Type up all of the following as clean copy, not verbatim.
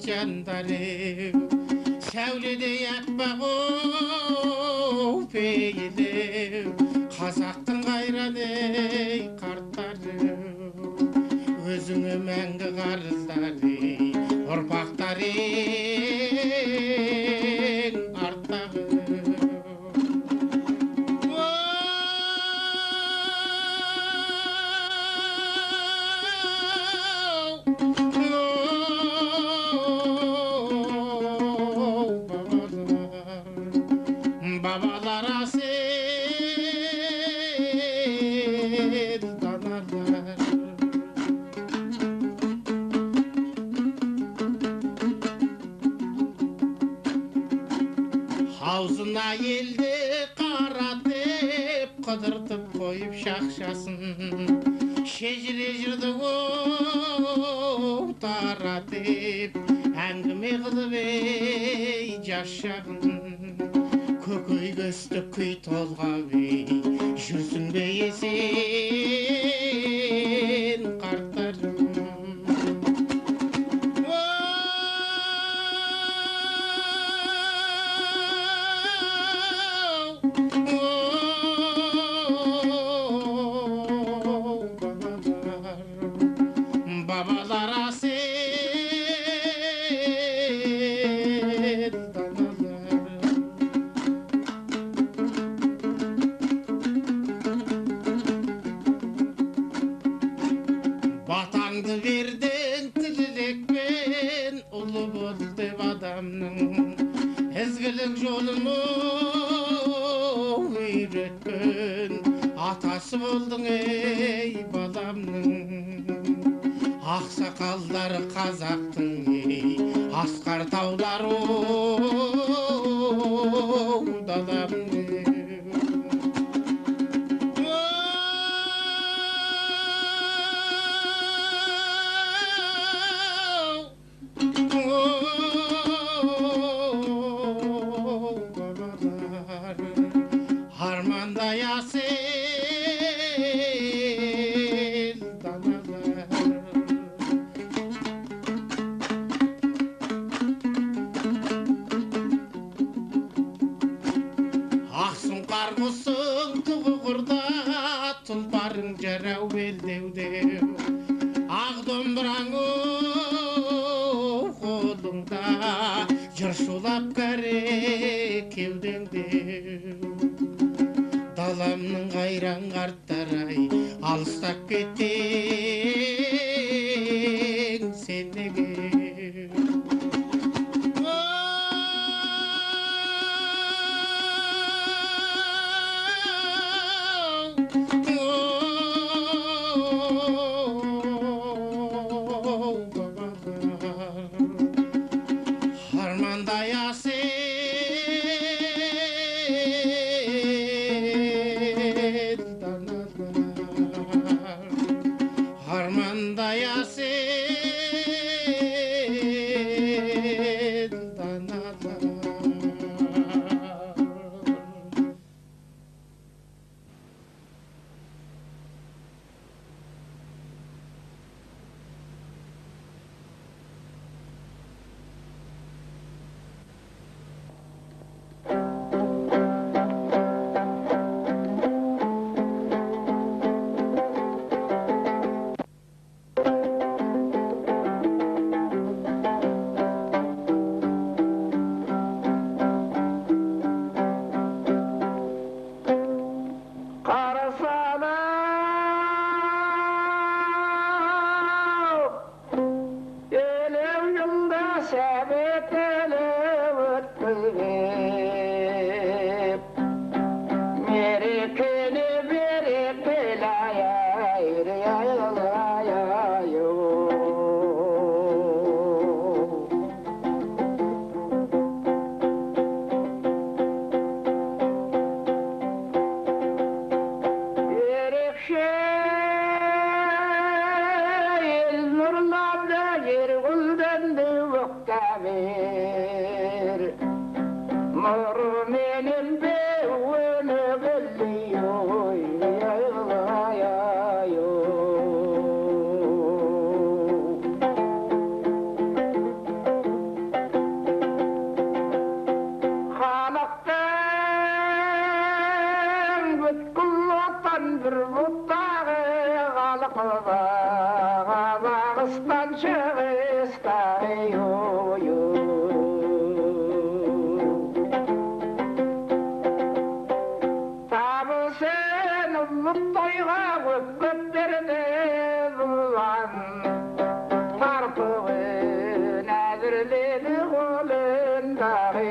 Жандар сәуледей аппақ оу пейілі, қазақтың қайран ей қарттары, өзіңе мәңгі қарыздар ей ұрпақтар ең арттағы. Babalar asil danalar. Аузына елді қаратып, қыдыртып қойып шақшасын, шежіре жырды оу таратып, әңгіме қылып ей жас шағын, көкейге түсті күй толғап ей жүрсің бе есен қарттарым. Babalar asil danalar. Батаңды бердің тілекпен, ұлы бол деп адамның ізгілік жолын үйреткен, атасы болдың ей баламның. Ақсақалдары қазақтың ей асқар таулар оу даламның. Армандай асыл даналар. Ақсұңқар құсың тұғы құрда, тұлпарың жарау белдеуде, ақ домбыраң қолыңда, жыр шулап кәрі кеудеңде. Даламның қайран қарттары ай, алыстап кеттің сен неге? Армандай асыл даналар, армандай. Tarpıva Qazaqstan шығыста Табысын ұлы тойға көп берді бұлан Тарпығын әзірледі қолындағы.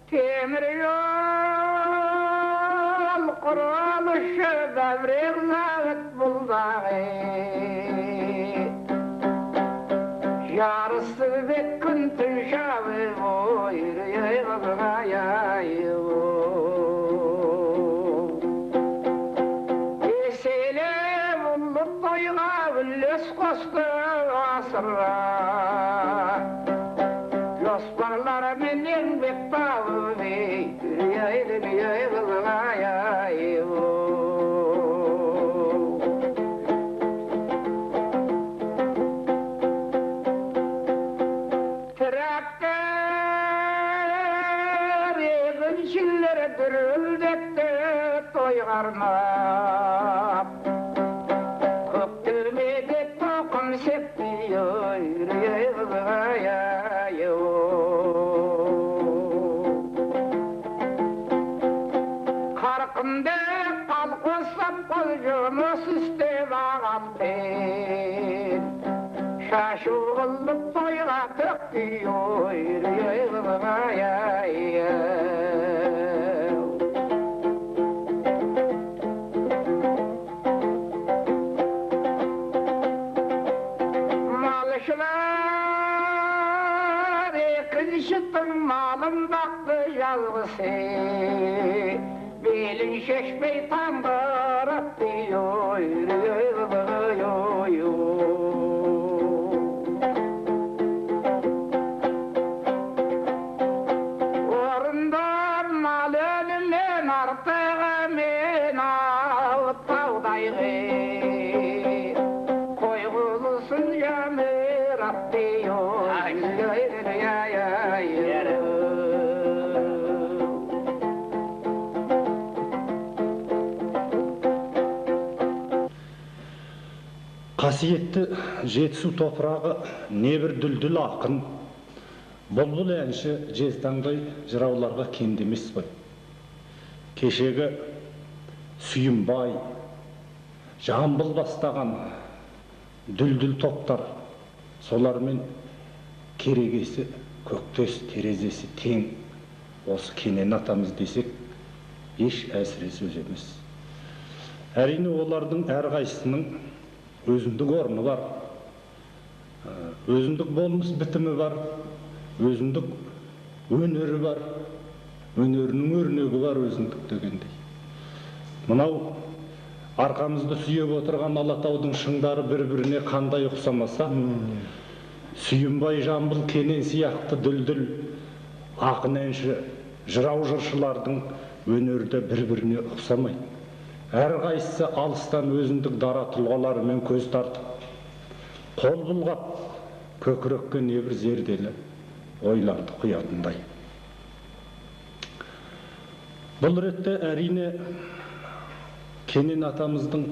Темір жол құрылышы бәбірек зауыт бұлдағы Жарысы бек күн түн шабы Еселеп ұлы тойға үлес қосты асырға Жоспарларымен еңбек табып Трактор егіншілер дүрілдетті тойғарнап Көктемеде тоқым септі. Қарқынды колхоз қол жұмыс істеп ағаммен Шашу қылып тойға төкті. Малшылар екіншінің малын бақты жалғысы Белін шешпей таңғыратты. Орындар мал өлімнен артығымен таудайғы Қой құлысын жамыратты. Қасиетті Жетісу топырағы небір дүлдүл ақын, бұлбұл әнші, жезтаңдай жырауларға кенде емес қой. Кешегі Сүйімбай, Жамбыл бастаған дүлдүл топтар, солармен керегесі көктес, терезесі тең осы Кенен атамыз десек, еш әсіре сөз емес. Әрине, олардың әрқайсысының өзіндік орны бар, өзіндік болмыс бітімі бар, өзіндік өнері бар, өнерінің өрнегі бар өзіндік дегендей. Мынау арқамызды сүйеп отырған Алатаудың шыңдары бір-біріне қандай ұқсамаса, Сүйімбай, Жамбыл, Кенен сияқты дүлдүл ақын, әнші, жырау, жыршылардың өнері де бір-біріне ұқсамайды. Әрқайсысы алыстан өзіндік дара тұлғаларымен көз тартып, қол бұлғап, көкірекке небір зерделі ойларды құятындай. Бұл ретте, әрине, Кенен атамыздың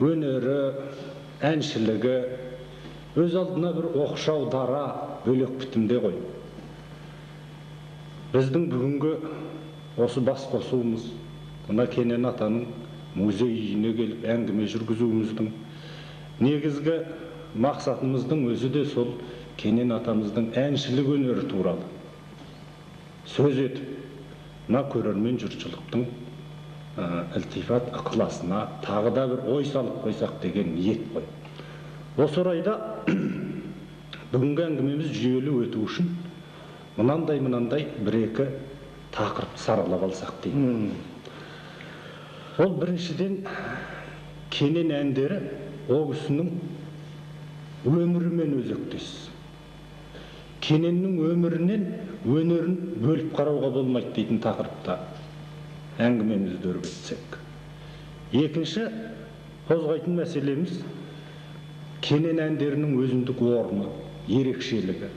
өнері, әншілігі өз алдына бір оқшау, дара, бөлек бітімде ғой. Біздің бүгінгі осы бас қосуымыз, мына Кенен атаның музей үйіне келіп әңгіме жүргізуіміздің негізгі мақсатымыздың өзі де сол Кенен атамыздың әншілік өнері туралы сөз етіп, мына көрермен жұртшылықтың ілтифат ықыласына тағы да бір ой салып қойсақ деген ниет қой. Осы орайда бүгінгі әңгімеміз жүйелі өту үшін мынандай мынандай бір екі тақырыпты саралап алсақ деймін. Ол біріншіден, Кенен әндері ол кісінің өмірімен өзектес. Кененнің өмірінен өнерін бөліп қарауға болмайды дейтін тақырыпта әңгімемізді өрбітсек. Екінші қозғайтын мәселеміз Кенен әндерінің өзіндік орны, ерекшелігі.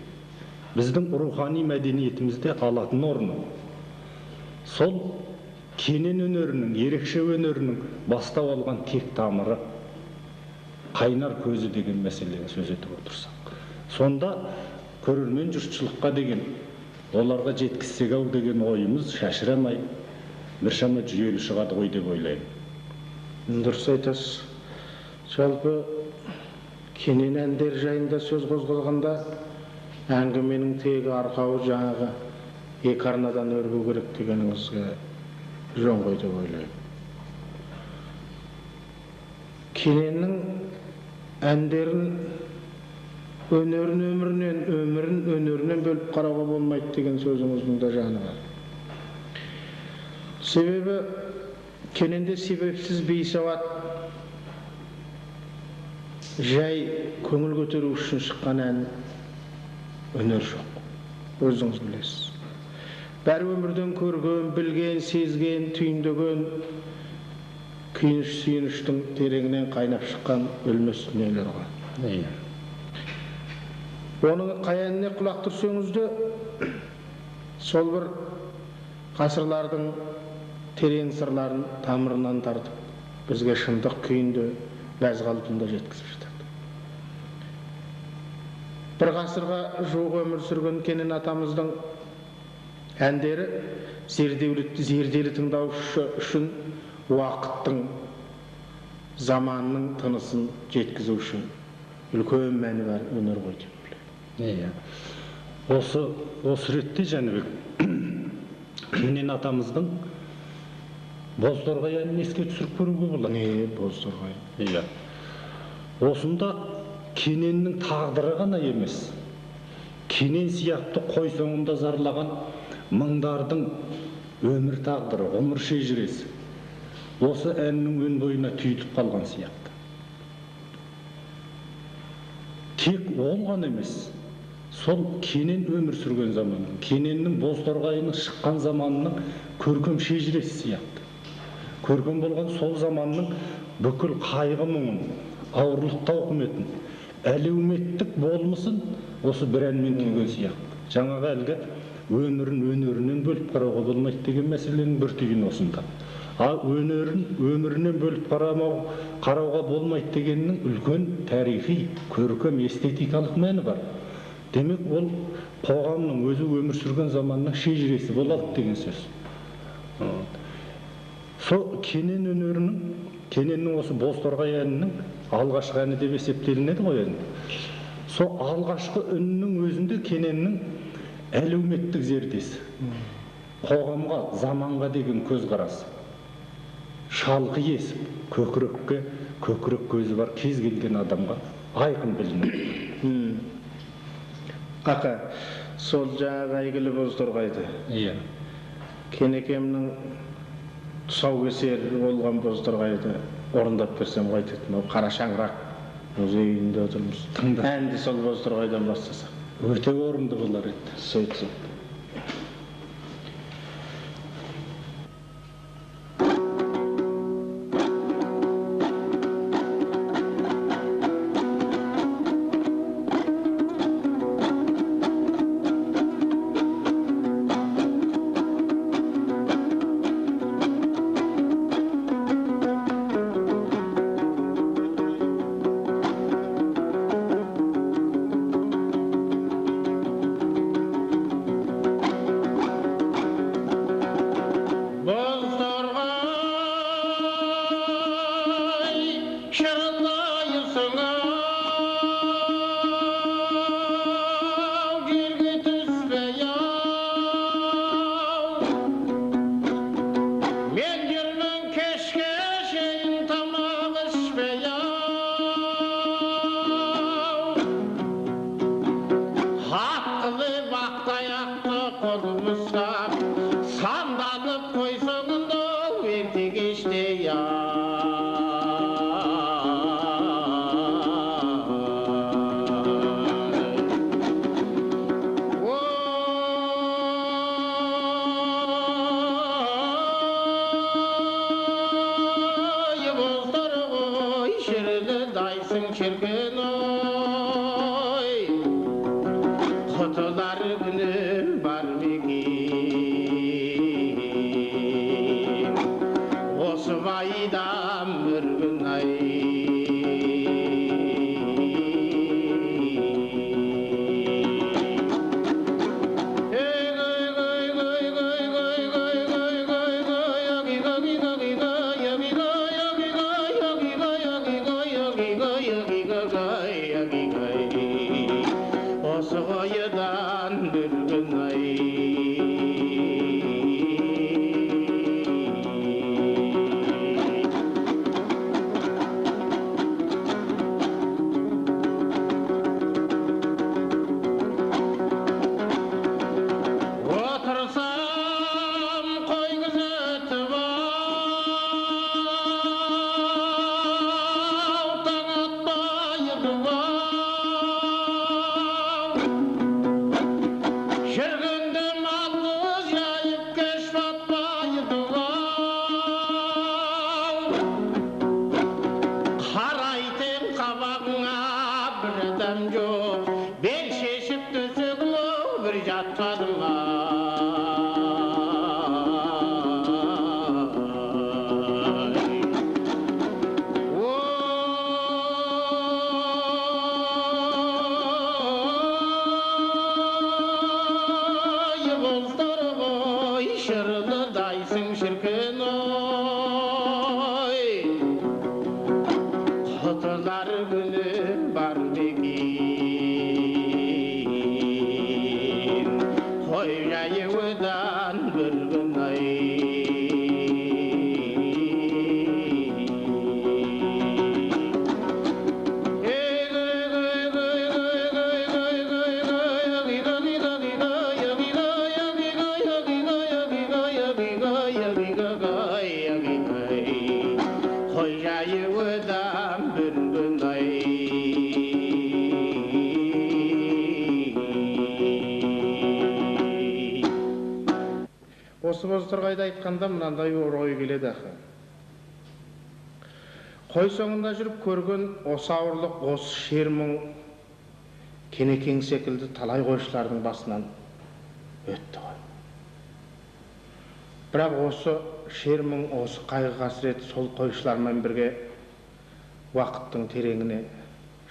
біздің рухани мәдениетімізде алатын орны, сол Кенен өнерінің, ерекше өнерінің бастау алған тек тамыры, қайнар көзі деген мәселені сөз етіп отырсақ, сонда көрермен жұртшылыққа деген, оларға жеткізсек ау деген ойымыз шашырамай, біршама жүйелі шығады ғой деп ойлаймын. Дұрыс айтасыз. Жалпы Кенен әндері жайында сөз қозғалғанда әңгіменің тегі арқауы жаңағы екі арнадан өрбу керек дегеніңізге жөн ғой деп ойлаймын. Кененнің әндерін өнерін өмірінен, өмірін өнерінен бөліп қарауға болмайды деген сөзіңіздің де жаны бар. Себебі Кененде себепсіз бейсауат, жай көңіл көтеру үшін шыққан ән өнер жоқ. Өзіңіз білесіз. Бәрі өмірден көрген, білген, сезген, түйіндеген, күйініш сүйініштің тереңінен қайнап шыққан өлмес дүниелер ғой. Оның қай әніне құлақ түрсеңіз де, сол бір ғасырлардың терең сырларын тамырынан тартып, бізге шындық күйінде, бәз қалпында жеткізіп жатады. Бір ғасырға жуық өмір сүрген Кенен атамыздың әндері зерделі тыңдаушы үшін уақыттың, заманның тынысын жеткізу үшін үлкен мәні бар өнер ғой деп ойлаймын. Осы ретте Жәнібек, Кенен атамыздың Бозторғай әнін еске түсіріп көруге болады. Не, Бозторғай. Иә. Осында Кененнің тағдыры ғана емес, Кенен сияқты қой соңында зарлаған мыңдардың өмір тағдыры, ғұмыр шежіресі осы әннің өн бойына түйіліп қалған сияқты. Тек ол ғана емес, сол Кенен өмір сүрген заманның, Кененнің Бозторғайының шыққан заманының көркем шежіресі сияқты. Көркем болған сол заманның бүкіл қайғы мұңын, ауырлық тауқыметін, әлеуметтік болмысын осы бір әнмен түйген сияқты. Жаңағы әлгі өмірін өнерінен бөліп қарауға болмайды деген мәселенің бір түйіні осында. Ал өнерін өмірінен бөліп қарауға болмайды дегеннің үлкен тарихи, көркем, эстетикалық мәні бар. Демек, ол қоғамның өзі өмір сүрген заманның шежіресі болады деген сөз. Сол Кенен өнерінің, Кененнің осы Бозторғай әнінің алғашқы әні деп есептелінеді ғой енді. Сол алғашқы үннің өзінде Кененнің әлеуметтік зердесі, қоғамға, заманға деген көзқарасы, шалқы есіп, көкірекке, көкірек көзі бар кез келген адамға айқын білінеді. Ақа, сол жаңағы әйгілі Бозторғайды. Иә. Кенекемнің тұсаукесер болған Бозторғайды орындап берсем қайтеді. Мынау қара шаңырақ музей үйінде отырмыз. Тыңда. Әнді сол Бозторғайдан бастасақ. Өте орынды болар еді. Сөйтсек. Осы қойдан бір күн ай. Отырсам қой күзетіп ау, таң атпайды ау. Жүргенде малды жайып кеш батпайды ау. Қарайтын қабағыңа бір адам жоқ, бел шешіп төсегім ау, бір жатқаным ай. Ой, бозторғай, шырылдайсың шіркін ой. Құтылар күні бар деген, қой жайудан бір күн ай. Қой жайудан бір күн ай. Осы бозторғайды айтқанда мынандай ой келеді ақы. Қой соңында жүріп көрген осы ауырлық, осы шер мұң Кенекең секілді талай қойшылардың басынан өтті ғой. Бірақ осы шер мұң, осы қайғы қасірет сол қойшылармен бірге уақыттың тереңіне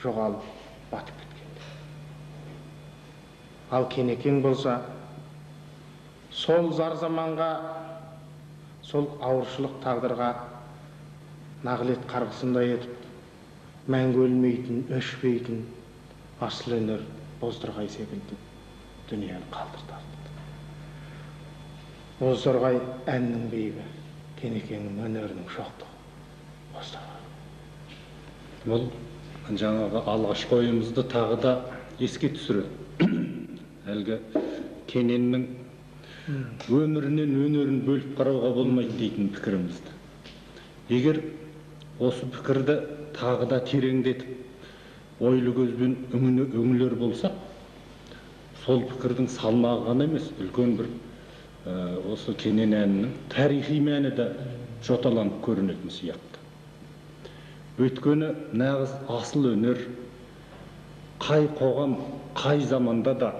жоғалып батып кеткен. Ал Кенекең болса, сол зар заманға, сол ауыршылық тағдырға нағылет қарғысындай етіп, мәңгі өлмейтін, өшпейтін асыл өнер бозторғай секілді дүниені қалдырды. Бозторғай әннің биігі, Кенекеңнің өнерінің шоқтығы бозторғай. Бұл жаңағы алғашқы ойымызды тағы да еске түсіреді. Әлгі Кененнің өмірінен өнерін бөліп қарауға болмайды дейтін пікірімізді. Егер осы пікірді тағы да тереңдетіп, ойлы көзбен үңілер болсақ, сол пікірдің салмағы ғана емес, үлкен бір осы Кенен әнінің тарихи мәні де жоталанып көрінетін сияқты. Өйткені нағыз асыл өнер қай қоғам, қай заманда да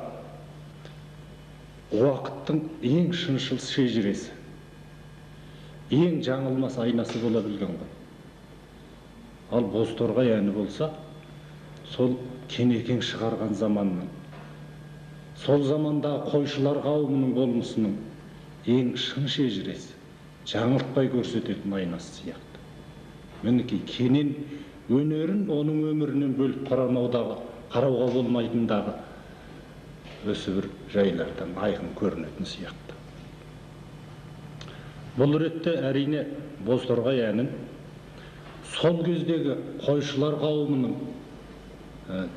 уақыттың ең шыншыл шежіресі, ең жаңылмас айнасы бола білген ғой. Ал бозторғай әні болса, сол Кенекең шығарған заманның, сол замандағы қойшылар қауымының болмысының ең шын шежіресі, жаңылтпай көрсететін айнасы сияқты. Мінекей Кенен өнерін оның өмірінен бөліп қарауға болмайтындағы осы бір жайлардан айқын көрінетін сияқты. Бұл ретте әрине бозторғай әнін сол кездегі қойшылар қауымының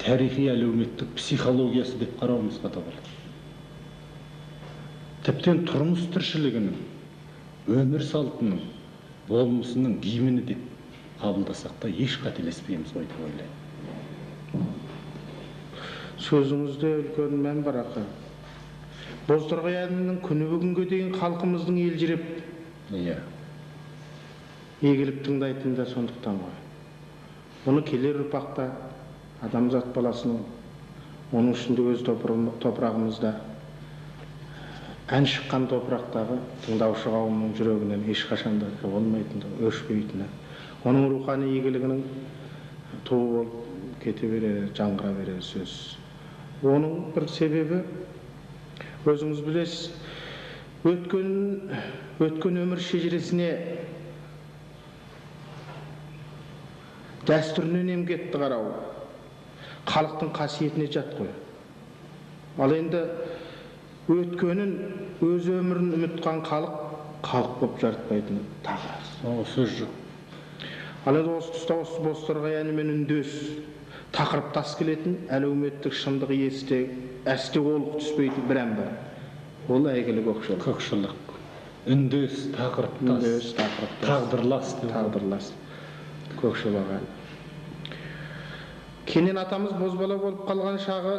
тарихи әлеуметтік психологиясы деп қарауымызға да болады. Тіптен тұрмыс тіршілігінің, өмір салтының, болмысының гимні деп қабылдасақ та еш қателеспейміз ғой деп ойлаймын. Сөзіңізде үлкен мән бар ақы. Бозторғай әнінің күні бүгінге дейін халқымыздың елжіреп, егіліп тыңдайтыны да сондықтан ғой. Бұны келер ұрпақта адамзат баласының, оның ішінде өз топырағымызда ән шыққан топырақтағы тыңдаушы қауымның жүрегінен ешқашан да жоғалмайтыны, өшпейтіні, оның рухани игілігінің туы болып кете берері, жаңғыра берері сөзсіз. Оның бір себебі, өзіңіз білесіз, өткен өмір шежіресіне дәстүрінен емгетті қарау. Халықтың қасиетіне жат қой. Ал енді өткенін, өз өмірін ұмытқан халық, халық боп жарытпайтыны тағы рас. Ол сөз жоқ. Ал енді осы тұста осы Бозторғай әнімен үндес, тақырыптас келетін әлеуметтік шындық есте әсте олық түспейтін бір ән бар. Ол әйгілі Көкшолақ. Көкшолақ. Үндес, тақырыптас. Үндес, тақырыптас. Тағдырлас деп. Тағдырлас. Көкшолақ әні. Кенен атамыз бозбала болып қалған шағы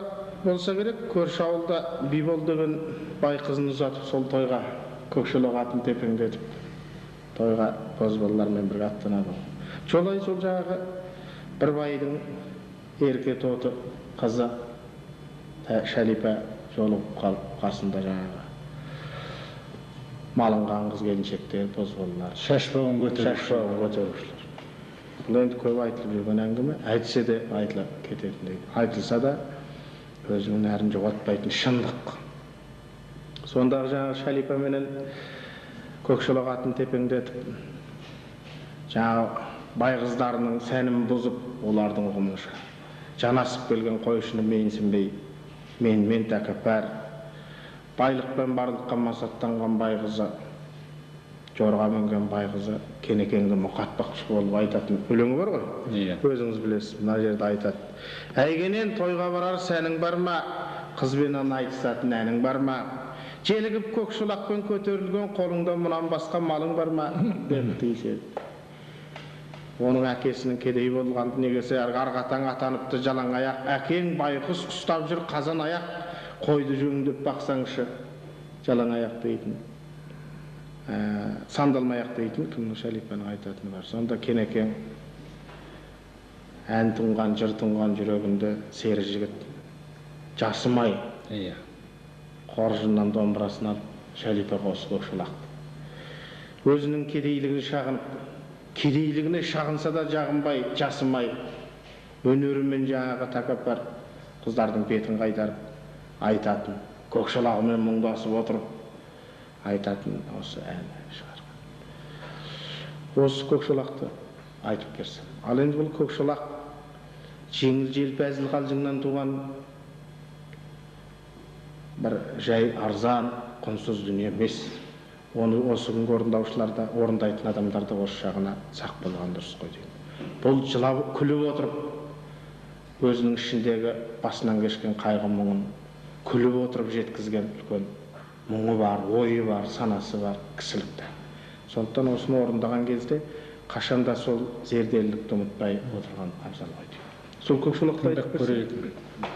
болса керек, көрші ауылда Бибол деген бай қызын ұзатып сол тойға Көкшолақ атын тепеңдетіп тойға бозбалалармен бірге аттанады. Жолай сол жағы бір байдың ерке тоты қызы Шәлипа жолығып қалып, қасында жаңағы малынған қыз келіншектер, бозбалалар, шашбауын көтерушілер. Бұл енді көп айтылып жүрген әңгіме, әйтсе де айтыла кететіндей. Айтылса да өзінің нәрін жоғалтпайтын шындық. Сондағы жаңағы Шәлипа менен Көкшолақ атын тепеңдетіп, жаңағы бай қыздарының сәнін бұзып, олардың ұғымын жанасып келген қойшыны менсінбей, мен тәкаппар, байлық пен барлыққа масаттанған бай қызы, жорға мінген бай қызы Кенекеңді мұқатпақшы болып айтатын өлеңі бар ғой. Өзіңіз білесіз, мына жерде айтады. Әйгенен тойға барар сәнің бар ма, қызбенен айтысатын әнің бар ма, желігіп көкшолақпен көтерілген қолыңда мұнан басқа малың бар ма деп тиіседі. Оның әкесінің кедей болғанды негесе арғы атаң атаныпты жалаң аяқ, әкең байқұс ұстап жүр қазан аяқ, қойды жөңдеп бақсаңшы жалаң аяқ дейтін, сандалмай ақ дейтін кімнің Шәлипаның айтатыны бар. Сонда Кенекең ән тұнған, жыр тұнған жүрегінде сері жігіт жасымай қоржыннан домбырасын алып Шәлипа қосып Көкшолақты. Өзінің кедейлігін шағынып, кедейлігіне шағынса да жағынбай, жасымай, өнерімен жаңағы тәкаппар қыздардың бетін қайтарып айтатын, Көкшолағымен мұңдасып отырып айтатын осы әні шығарған. Осы Көкшолақты айтып берсем. Ал енді бұл Көкшолақ жеңіл желпі әзіл қалжыңнан туған бір жай арзан, құнсыз дүние емес. Оны осы күнгі орындаушылар да, орындайтын адамдар да осы жағына сақ болған дұрыс қой деймін. Бұл жылап күліп отырып, өзінің ішіндегі басынан кешкен қайғы мұңын күліп отырып жеткізген үлкен мұңы бар, ойы бар, санасы бар кісілікті. Сондықтан осыны орындаған кезде қашанда сол зерделілікті ұмытпай отырған абзал ғой деймін. Сол Көкшолақты айтып берсем.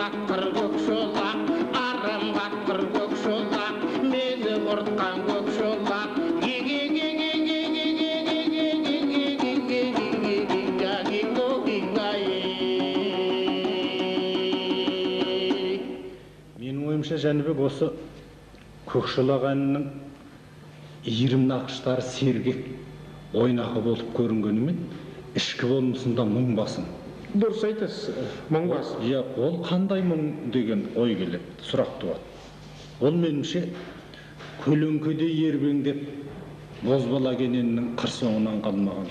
Жамандатқыр көк шолақ, арам қатқыр көк шолақ, мені құртқан көк шолақ. Менің ойымша, Жәнібек, осы Көкшолақ әнінің иірім нақыштары сергек, ойнақы болып көрінгенімен, ішкі болмысында мұң басым. Дұрыс айтасыз, мұң басым. Иә, ол қандай мұң деген ой келеді, сұрақ туады. Ол меніңше көлеңкедей ербеңдеп бозбала Кененнің қыр соңынан қалмаған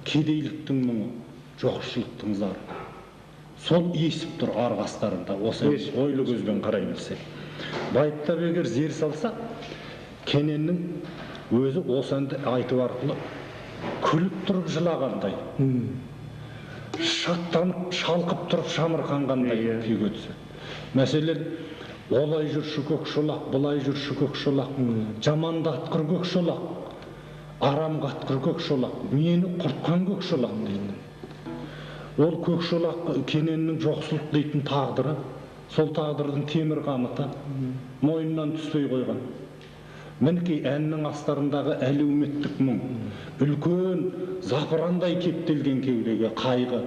кедейліктің мұңы, жоқшылықтың зары. Сол есіп тұр арғы астарында, осы ойлы көзбен қарай білсе. Байыптап егер зер салса, Кененнің өзі осы әнді айту арқылы күліп тұрып жылағандай, шаттанып, шалқып тұрып шамырқанғандай күйге түседі. Мәселен, олай жүрші көк шолақ, былай жүрші көк шолақ, жамандатқыр көк шолақ, арам қатқыр көк шолақ, мені құртқан көк шолақ дейді. Ол көк шолақ Кененнің жоқсылық дейтін тағдыры, сол тағдырдың темір қамыты мойнынан түспей қойған. Мінекей әннің астарындағы әлеуметтік мұң, үлкен запырандай кептелген кеудеге қайғы,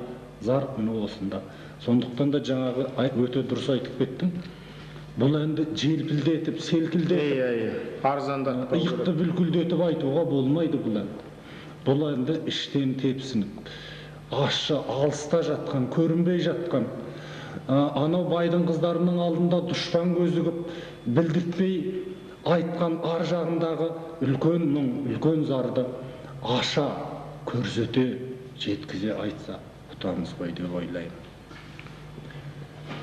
зар міне осында. Сондықтан да жаңағы өте дұрыс айтып кеттің. Бұл әнді желпілдетіп, селкілдетіп, арзандатып, иықты бүлкілдетіп айтуға болмайды бұл әнді. Бұл әнді іштен тепсініп, ащы, алыста жатқан, көрінбей жатқан, анау байдың қыздарының алдында дұшпан көзігіп, білдіртпей айтқан ар жағындағы үлкен мұң, үлкен зарды аша, көрсете, жеткізе айтса, ұтамыз ғой деп ойлаймын.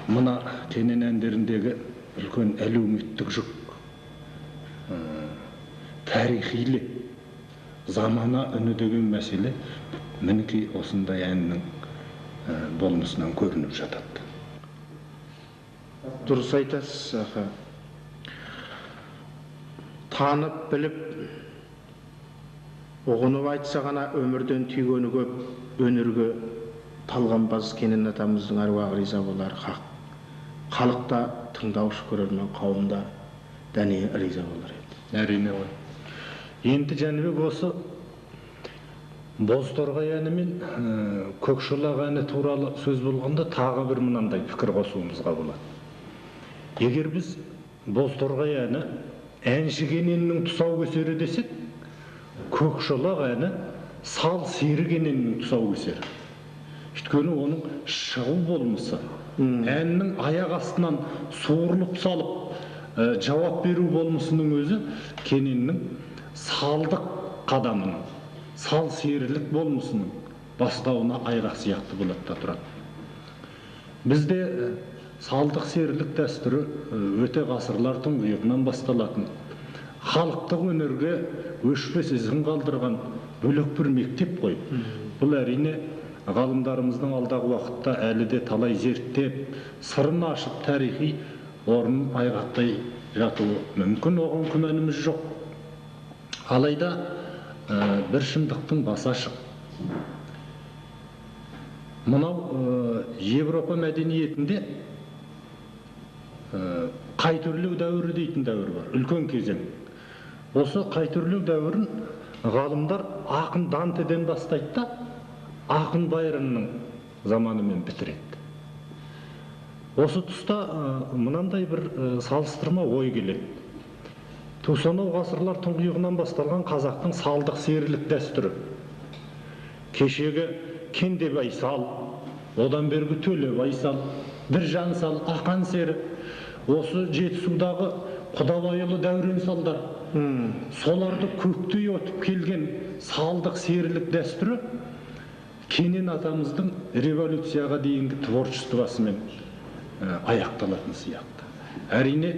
Мына Кенен әндеріндегі үлкен әлеуметтік жүк, тарихилі, замана үні деген мәселе мінекей осындай әннің болмысынан көрініп жатады. Дұрыс айтасыз, аға. Танып, біліп, ұғынып айтса ғана өмірден түйгені көп, өнерге талғампаз Кенен атамыздың әруағы риза болар хақ. Халық та, тыңдаушы көрермен қауым да дәне риза болар еді. Әрине ғой. Енді Жәнібек, осы Бозторғай әні мен Көкшолақ әні туралы сөз болғанда тағы бір мынандай пікір қосуымызға болады. Егер біз Бозторғай әні әнші Кененнің тұсаукесері десек, Көкшолақ әні сал сері Кененнің тұсаукесері. Өйткені оның шығу болмысы, әннің аяқ астынан суырылып салып жауап беру болмысының өзі Кененнің салдық қадамының, сал серілік болмысының бастауына айғақ сияқты болады да тұрады. Бізде салдық серілік дәстүрі өте ғасырлар тұңғиығынан басталатын, халықтық өнерге өшпес ізін қалдырған бөлек бір мектеп қой. Бұл әрине ғалымдарымыздың алдағы уақытта әлі де талай зерттеп, сырын ашып, тарихи орнын айғақтай жатуы мүмкін, оған күмәніміз жоқ. Алайда бір шындықтың басы ашық. Мынау Европа мәдениетінде қайтөрлеу дәуірі дейтін дәуір бар, үлкен кезең. Осы қайтөрлеу дәуірін ғалымдар ақын Дантеден бастайды да, ақын Байронның заманымен бітіреді. Осы тұста мынандай бір салыстырма ой келеді. Сонау ғасырлар тұңғиығынан басталған қазақтың салдық серілік дәстүрі. Кешегі Кендебай сал, одан бергі Төлебай сал, Біржан сал, Ақан сері, осы Жетісудағы Құдабайұлы Дәурен салдар, соларды көктей өтіп келген салдық серілік дәстүрі Кенен атамыздың революцияға дейінгі творчествосымен аяқталатын сияқты. Әрине,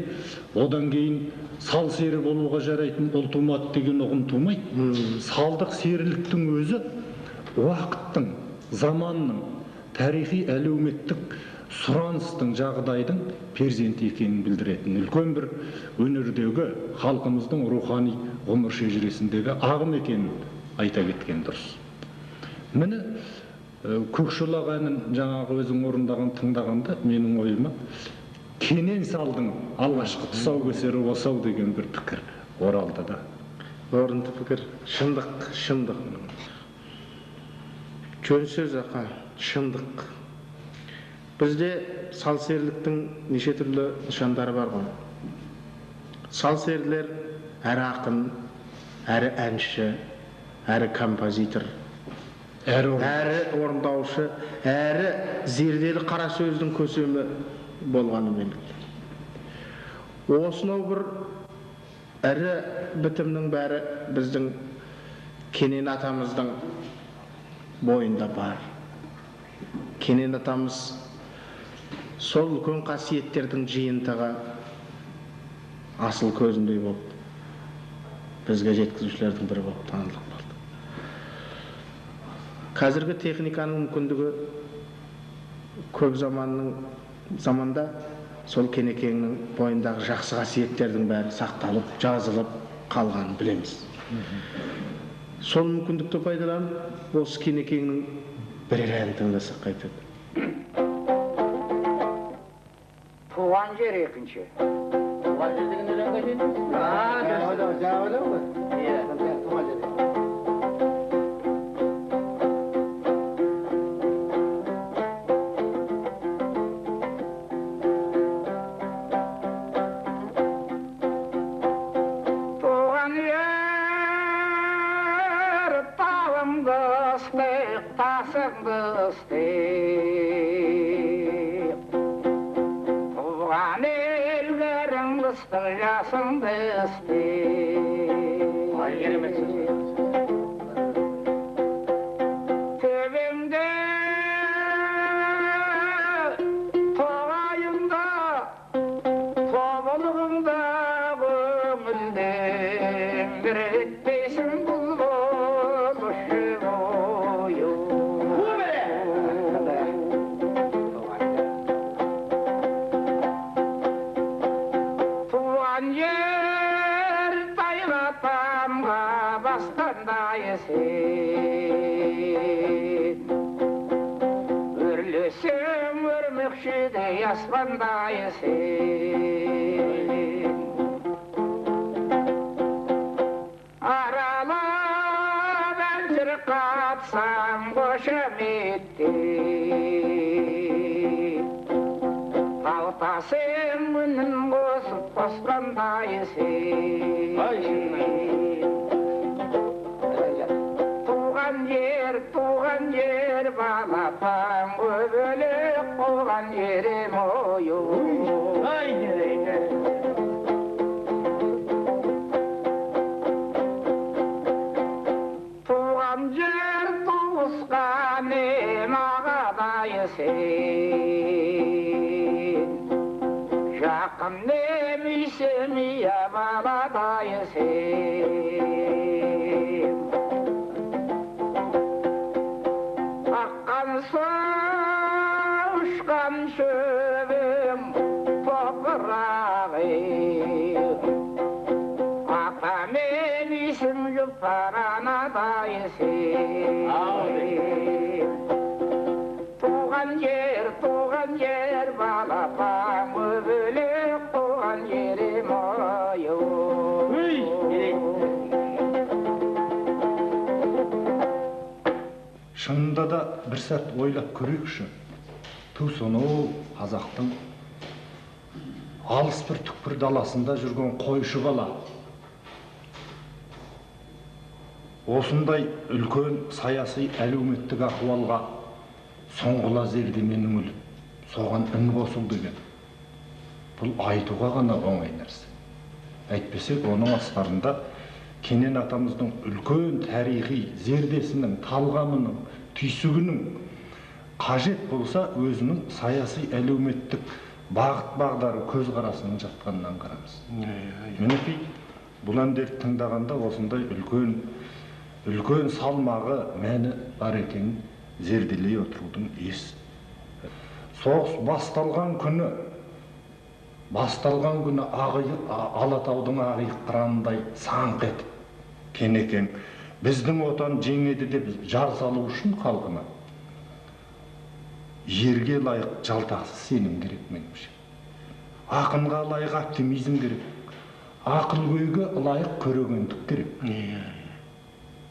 одан кейін сал сері болуға жарайтын ұл тумады деген ұғым тумайды. Салдық серіліктің өзі уақыттың, заманның, тарихи әлеуметтік сұраныстың, жағдайдың перзенті екенін білдіретін үлкен бір өнердегі халқымыздың рухани ғұмыр шежіресіндегі ағым екенін айта кеткен дұрыс. Міне, Көкшолақ әнін жаңағы өзің орындаған тыңдағанда менің ойыма Кенен салдың алғашқы тұсаукесері осы ау деген бір пікір оралды да. Орынды пікір, шындық, шындық. Жөн сөз ақа, шындық. Бізде сал-серіліктің неше түрлі нышандары бар ғой. Сал-серілер әрі ақын, әрі әнші, әрі композитор, әрі орындаушы, әрі зерделі қара сөздің көсемі болғаны белгілі. Осынау бір ірі бітімнің бәрі біздің Кенен атамыздың бойында бар. Кенен атамыз сол үлкен қасиеттердің жиынтығы, асыл көзіндей болып бізге жеткізушілердің бірі болып танылып қалды. Қазіргі техниканың мүмкіндігі көп заманда сол Кенекеңнің бойындағы жақсы қасиеттердің бәрі сақталып, жазылып қалғанын білеміз. Сол мүмкіндікті пайдаланып, осы Кенекеңнің бірер әнін тыңдасақ қайтеді. Туған жер екінші. Туған жер деген өлең қайтеді? Жаңа өлең ғой? Иә, туған жер. Туған жер тауыңды ыстық, тасыңды ыстық. Туған елгеріңді ыстық, жасыңды ыстық. Төбеңде, тоғайыңда, тобылығыңда көңілден бір етпейсің бұл болушы бойы. Туған жер тайға тамға басқандай сен. Өрлесең өрмекшідей аспандай сен. Аралап ән шырқатсаң қошеметті. Талтасың үнін қосып қосқандай сен. Туған жер, туған жер, балапан көбелек қуған жерім ою. Туған жер туысқан ағадай сен. Жақын немесе мия баладай сен. Аққан су, ұшқан шөбім топырағым. Ата мен есім жұпар анадай сен. Туған жер, туған жер, балапан көбелек туған жерім ою. Шынында да бір сәт ойлап көрейікші. Ту сонау қазақтың алыс бір түкпір даласында жүрген қойшы бала осындай үлкен саяси әлеуметтік ахуалға соңғы лазердемен үңіліп, соған үн қосу деген бұл айтуға ғана оңай нәрсе. Әйтпесек оның астарында Кенен атамыздың үлкен тарихи зердесінің, талғамының, түйсігінің қажет болса өзінің саяси әлеуметтік бағыт бағдары көзқарасының жатқанынан қарамыз. Мінекей бұл әндерді тыңдағанда осындай үлкен салмағы, мәні бар екенін зерделей отырудың ес. Соғыс басталған күні Алатаудың ағиық қырандай саңқ етіп Кенекең біздің отан жеңеді деп жар салу үшін халқына Ерге лайық жалтақсыз сенім керек меніңше. Ақынға лайық оптимизм керек. Ақылгөйге лайық көрегендік керек.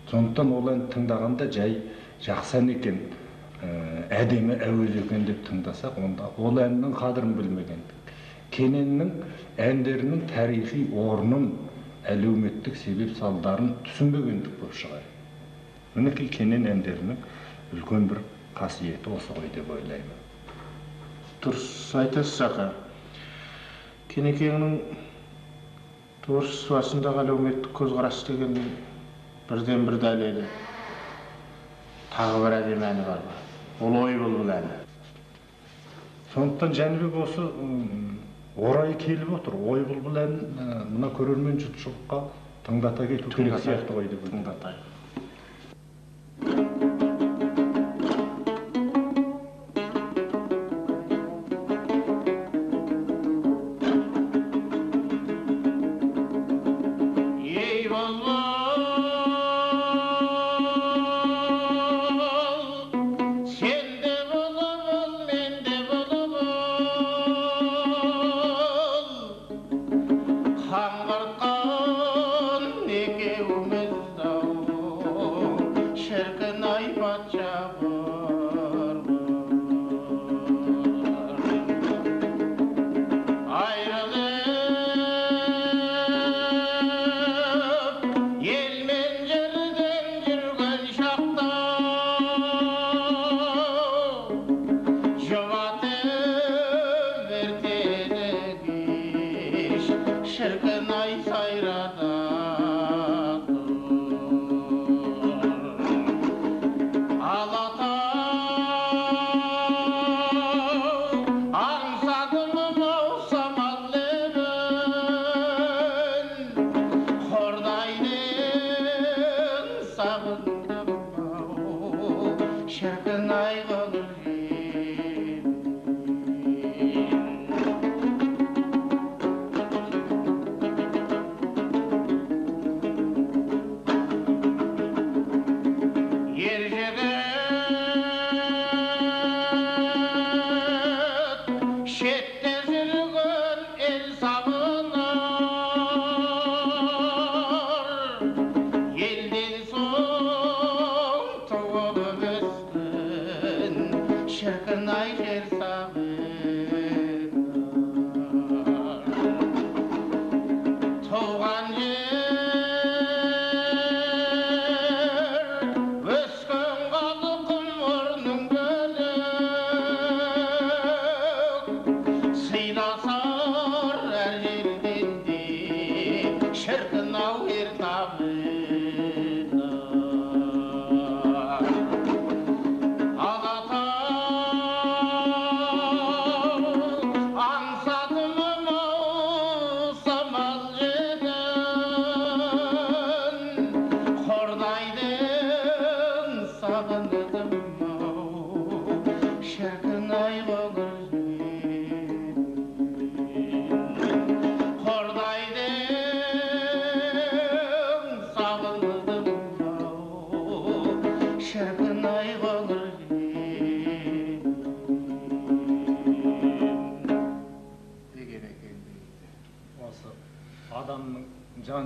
Сондықтан ол әнді тыңдағанда жай жақсы ән екен, әдемі әуез екен деп тыңдасақ, онда ол әннің қадірін білмегендік. Кененнің әндерінің тарихи орнын, әлеуметтік себеп салдарын түсінбегендік болып шығар. Мінекей Кенен әндерінің үлкен бір қасиеті осы ғой деп ойлаймын. Дұрыс айтасыз, аға. Кенекеңнің творчествосындағы әлеуметтік көзқарас деген бірден бір дәлелі. Тағы бір әдемі әні бар. Ол Ой бұлбұл әні. Сондықтан Жәнібек осы орайы келіп отыр. Ой бұлбұл әнін мына көрермен жұртшылыққа тыңдата кету керек сияқты ғой деп ойлаймын. Тыңдатайық.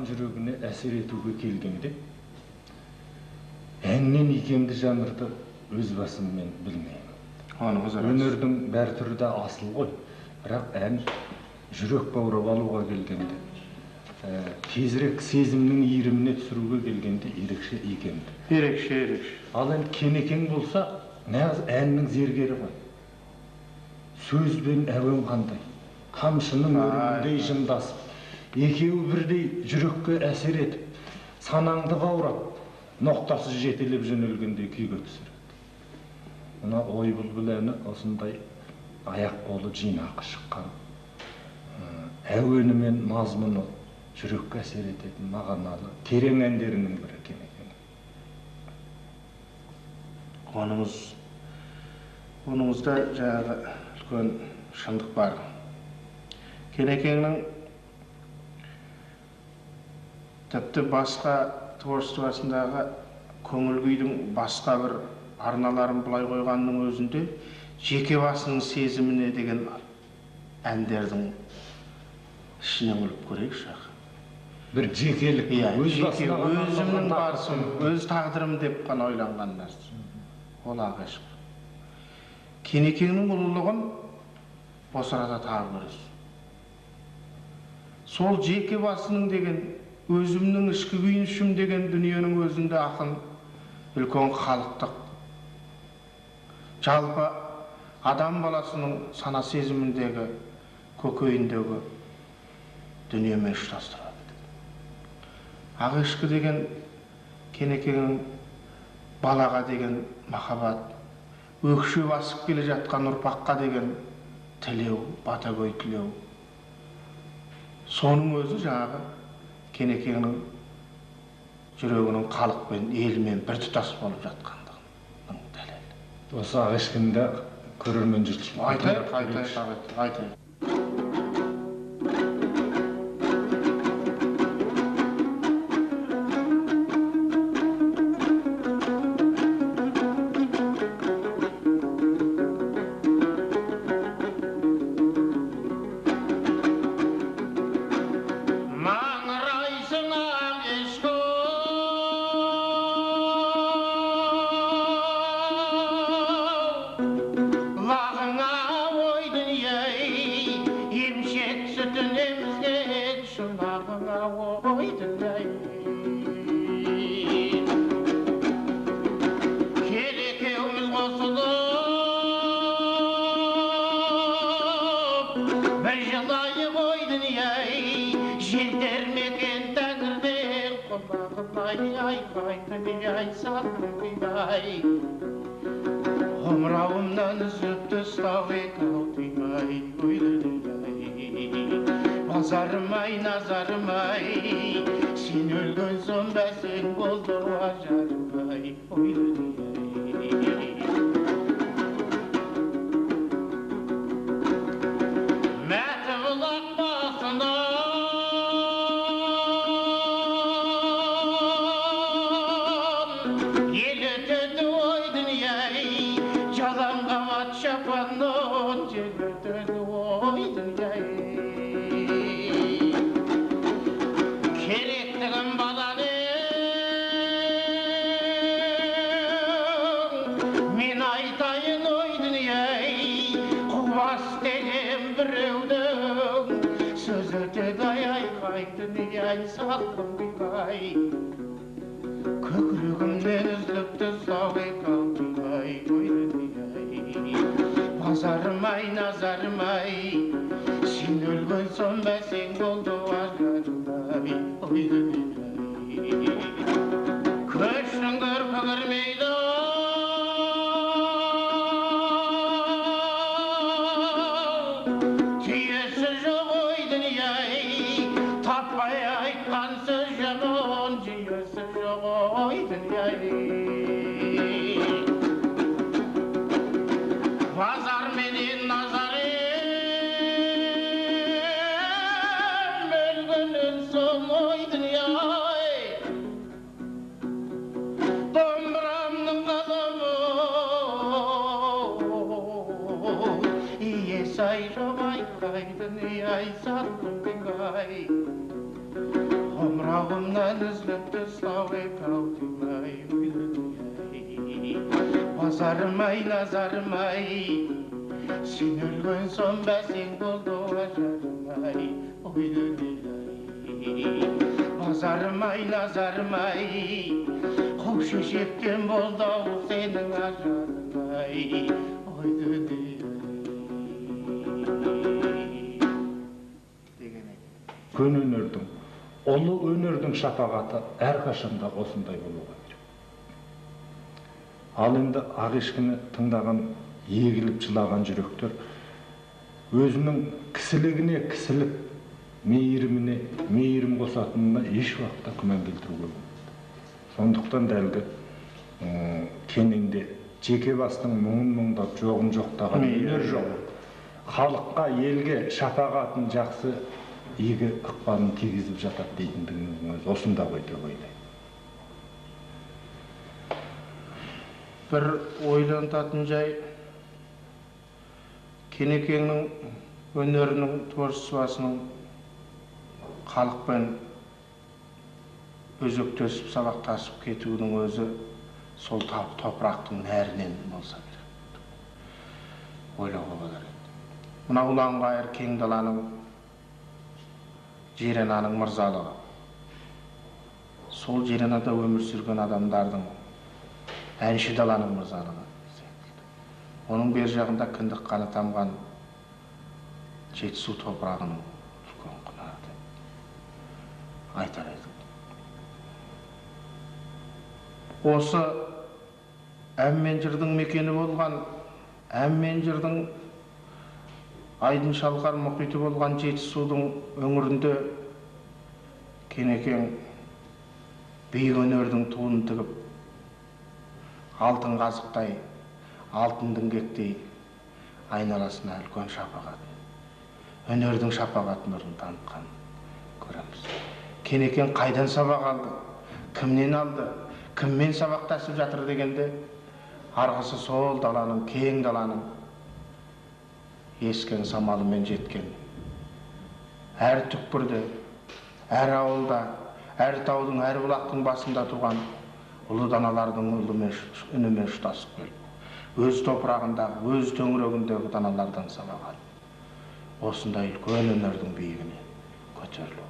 Жүрегіне әсер етуге келгенде әннен икемді жанрды өз басыммен білмеймін. Өнердің бәр түрі де асыл ғой, бірақ ән жүрек баурап алуға келгенде, тезірек сезімнің иіріміне түсіруге келгенде ерекше икемді. Ерекше, ерекше. Ал енді Кенекең болса, нағыз әннің зергері ғой. Сөз бен әуен қандай, қамшының өріміндей жымдасып, екеуі бірдей жүрекке әсер етіп, санаңды баурап, ноқтасыз жетелеп жөнелгендей күйге түсіреді. Мына Ой бұлбұл әні осындай аяқ қолы жинақы шыққан, әуені мен мазмұны жүрекке әсер ететін мағыналы терең әндерінің бірі Кенекең. Оныңызда жаңағы үлкен шындық бар. Кенекеңнің тіпті басқа творчествосындағы көңіл күйдің басқа бір арналарын былай қойғанның өзінде жеке басының сезіміне деген әндердің ішіне үңіліп көрейікші. Бір жекелік, өз басына өзімнің барысым, өз тағдырым деп қана ойланған нәрсе. Ол ақ ешкі. Кенекеңнің ұлылығын осы арада тағы көресіз. Сол жеке басының деген, өзімнің ішкі күйінішім деген дүниенің өзінде ақын үлкен халықтық, жалпы адам баласының сана сезіміндегі, көкейіндегі дүниемен ұштастырады. Ақ ешкі деген Кенекеңнің балаға деген махаббат, өкше басып келе жатқан ұрпаққа деген тілеу, батагөй тілеу. Соның өзі жаңағы Кенекеңнің жүрегінің халықпен, елмен бір тұтас болып жатқандығының дәлелі. Осы ақ ешкіні де көрермен жұртшылық айтайық, айтайық, айтайық. Омырауымнан үзіп түстау екі тыймай, базарым-ай, назарым-ай, сен өлген соң бәсең болды ажарым-ай, мәті бұлақ басынан ел өтеді ой дүние-ай, жалаңға ат шапаннан жел өтеді ой дүние-ай. Керектігім баланың мен айтайын ой дүние-ай, қубас деген біреудің сөз өтеді ай айқай дүние-ай, салқын құймай. Көкірегімнен үзіліп түстау екі алтынай, ой дүние-ай. Базарым-ай, назарым-ай, сен өлген соң бәсең болды ажарым-ай, ой дүние-ай. Көштің көркі кірмейді, түйесі жоқ ой дүние-ай, таппай айтқан сөз жаман, жүйесі жоқ ой дүние-ай. Базар менен назарым өлгеннен соң ой дүние-ай, домбырамның қаламы иесі ай жоқ айқай дүние-ай, салқын құймай. Омырауымнан үзіліп түстау екі алтынай, ой дүние-ай. Базарым-ай, назарым-ай, сен өлген соң бәсең болды ажарым-ай, ой дүние-ай. Базарым-ай, назарым-ай, қу шешектен болды ау сенің ажарың-ай, ой дүние-ай. Деген екен. Көне өнердің, ұлы өнердің шапағаты әрқашанда осындай болуға керек. Ал енді ақ ешкіні тыңдаған, егіліп жылаған жүректер өзінің кісілігіне кісілік, мейіріміне мейірім қосатынына еш уақытта күмән келтіруге болмайды. Сондықтан да әлгі Кененде жеке бастың мұңын мұңдап, жоғын жоқтаған өнер жоқ. Халыққа, елге шапағатын жақсы игі ықпалын тигізіп жатады дейтіндігінің өзі осында ғой деп ойлаймын. Бір ойлантатын жай, Кенекеңнің өнерінің, творчествосының халықпен өзектесіп, сабақтасып кетуінің өзі сол топырақтың нәрінен болса керек. Ойлауға болар еді. Мына ұлан-ғайыр кең даланың, Жер ананың мырзалығы. Сол жер анада өмір сүрген адамдардың әнші даланың мырзалығы. Оның бер жағында кіндік қаны тамған Жетісу топырағының үлкен құнары деп айтар едік. Осы ән мен жырдың мекені болған, ән мен жырдың айдын шалқар мұхиты болған Жетісудың өңірінде Кенекең биік өнердің туын тігіп, алтын қазықтай, алтын діңгектей айналасына үлкен шапағат, өнердің шапағат нұрын танытқан көреміз. Кенекең қайдан сабақ алды, кімнен алды, кіммен сабақтасып жатыр дегенде, арғысы сол даланың, кең даланың ескен самалымен жеткен. Әр түкпірде, әр ауылда, әр таудың, әр бұлақтың басында туған ұлы даналардың үнімен ұштасып келіп, өз топырағындағы, өз төңірегіндегі даналардан сабақ алып, осындай үлкен өнердің биігіне көтерілу.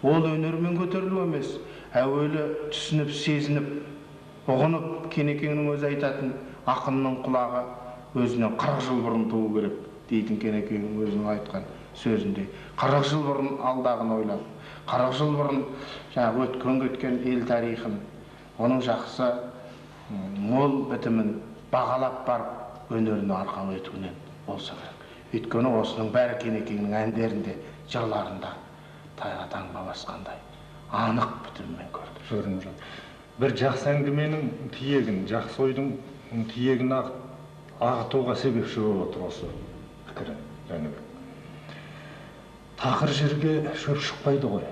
Ол өнермен көтерілу емес, әуелі түсініп, сезініп, ұғынып, Кенекеңнің өзі айтатын ақынның құлағы өзінен 40 жыл бұрын туу керек дейтін Кенекеңнің өзінің айтқан сөзінде. 40 жыл бұрын алдағын ойлап, 40 жыл бұрын жаңағы өткен кеткен ел тарихын, оның жақсы мол бітімін бағалап барып өнеріне арқау етуінен болса керек. Өйткені осының бәрі Кенекеңнің әндерінде, жырларында тайға таңба басқандай анық бітіммен көрініп жатыр. Бір жақсы әңгіменің тиегін, жақсы ойдың тиегін ағытуға себепші болып отыр осы пікірі, Жәнібек. Тақыр жерге шөп шықпайды ғой.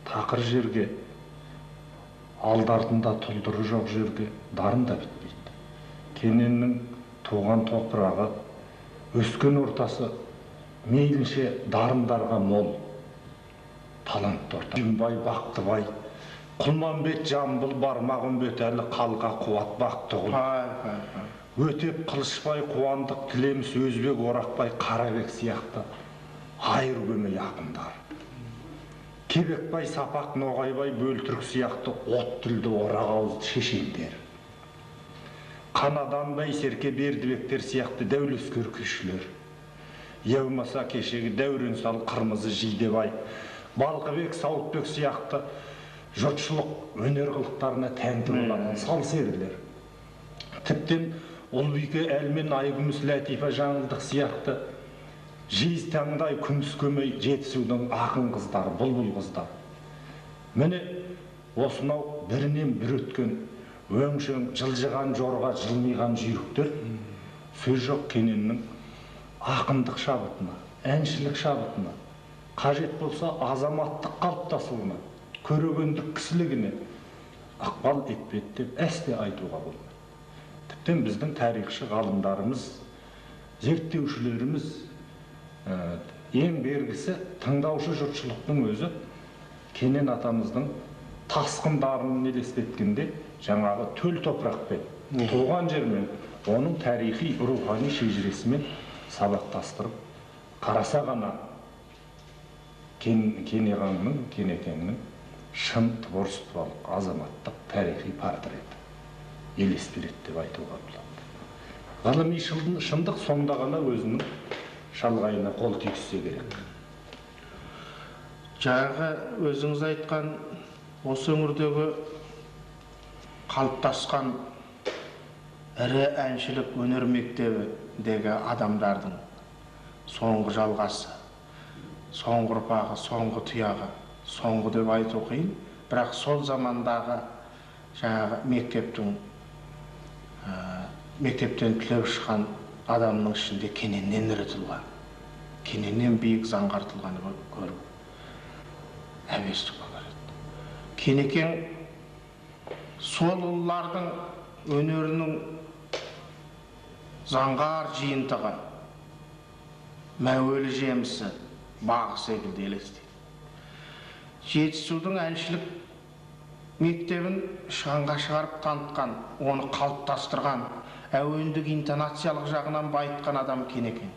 Тақыр жерге, алды артында тұлдыры жоқ жерге дарын да бітпейді. Кененнің туған топырағы, өскен ортасы мейлінше дарындарға мол, талантты орта. Жүнбай, Бақтыбай, Құлманбет, Жамбыл, Бармағымбет, әлі Қалға, Қуат, Бақтығұл. Өтеп, Қылышбай, Қуандық, Тілеміс, Өзбек, Орақбай, Қарабек сияқты айыр көмей ақындар. Кебекбай, Сапақ, Ноғайбай, Бөлтірік сияқты от тілді орақ ауызды шешендер. Қанаданбай, Серке, Бердібектер сияқты дәулескер күйшілер. Я болмаса кешегі Дәурен сал, Қырмызы, Жидебай, Балқыбек, Сауытбек сияқты жұртшылық өнер қылықтарына тәнті болатын сал серілер. Тіптен Ұлбике, Әлмен, Айгүміс, Ләтифа, Жаңылдық сияқты жез таңдай күміс көмей Жетісудың ақын қыздары, бұлбұл қыздары. Міне осынау бірінен бір өткен өңшең жылжыған жорға, жылмиған жүйріктер сөз жоқ Кененнің ақындық шабытына, әншілік шабытына, қажет болса азаматтық қалыптасуына, көрегендік кісілігіне ықпал етпеді деп әсте айтуға болмайды. Тіптен біздің тарихшы ғалымдарымыз, зерттеушілеріміз, ең бергісі тыңдаушы жұртшылықтың өзі Кенен атамыздың тасқын дарынын елестеткенде жаңағы төл топырақпен, туған жермен, оның тарихи рухани шежіресімен сабақтастырып қараса ғана Кенеғаңның, Кенекеңнің шын творчестволық, азаматтық тарихи портреті елес береді деп айтуға болады. Ғылыми шындық сонда ғана өзінің шалғайына қол тигізсе керек. Жаңағы өзіңіз айтқан осы өңірдегі қалыптасқан ірі әншілік өнер мектебіндегі адамдардың соңғы жалғасы, соңғы ұрпағы, соңғы тұяғы, соңғы деп айту қиын, бірақ сол замандағы жаңағы мектептен түлеп шыққан адамның ішінде Кененнен ірі тұлға, Кененнен биік заңғар тұлғаны көру әбестік болар еді. Кенекең сол ұлылардың өнерінің заңғар жиынтығы, мәуелі жемісі, бағы секілді елестейді. Жетісудың әншілік мектебін шығанға шығарып танытқан, оны қалыптастырған, әуендік интонациялық жағынан байытқан адам Кенекең.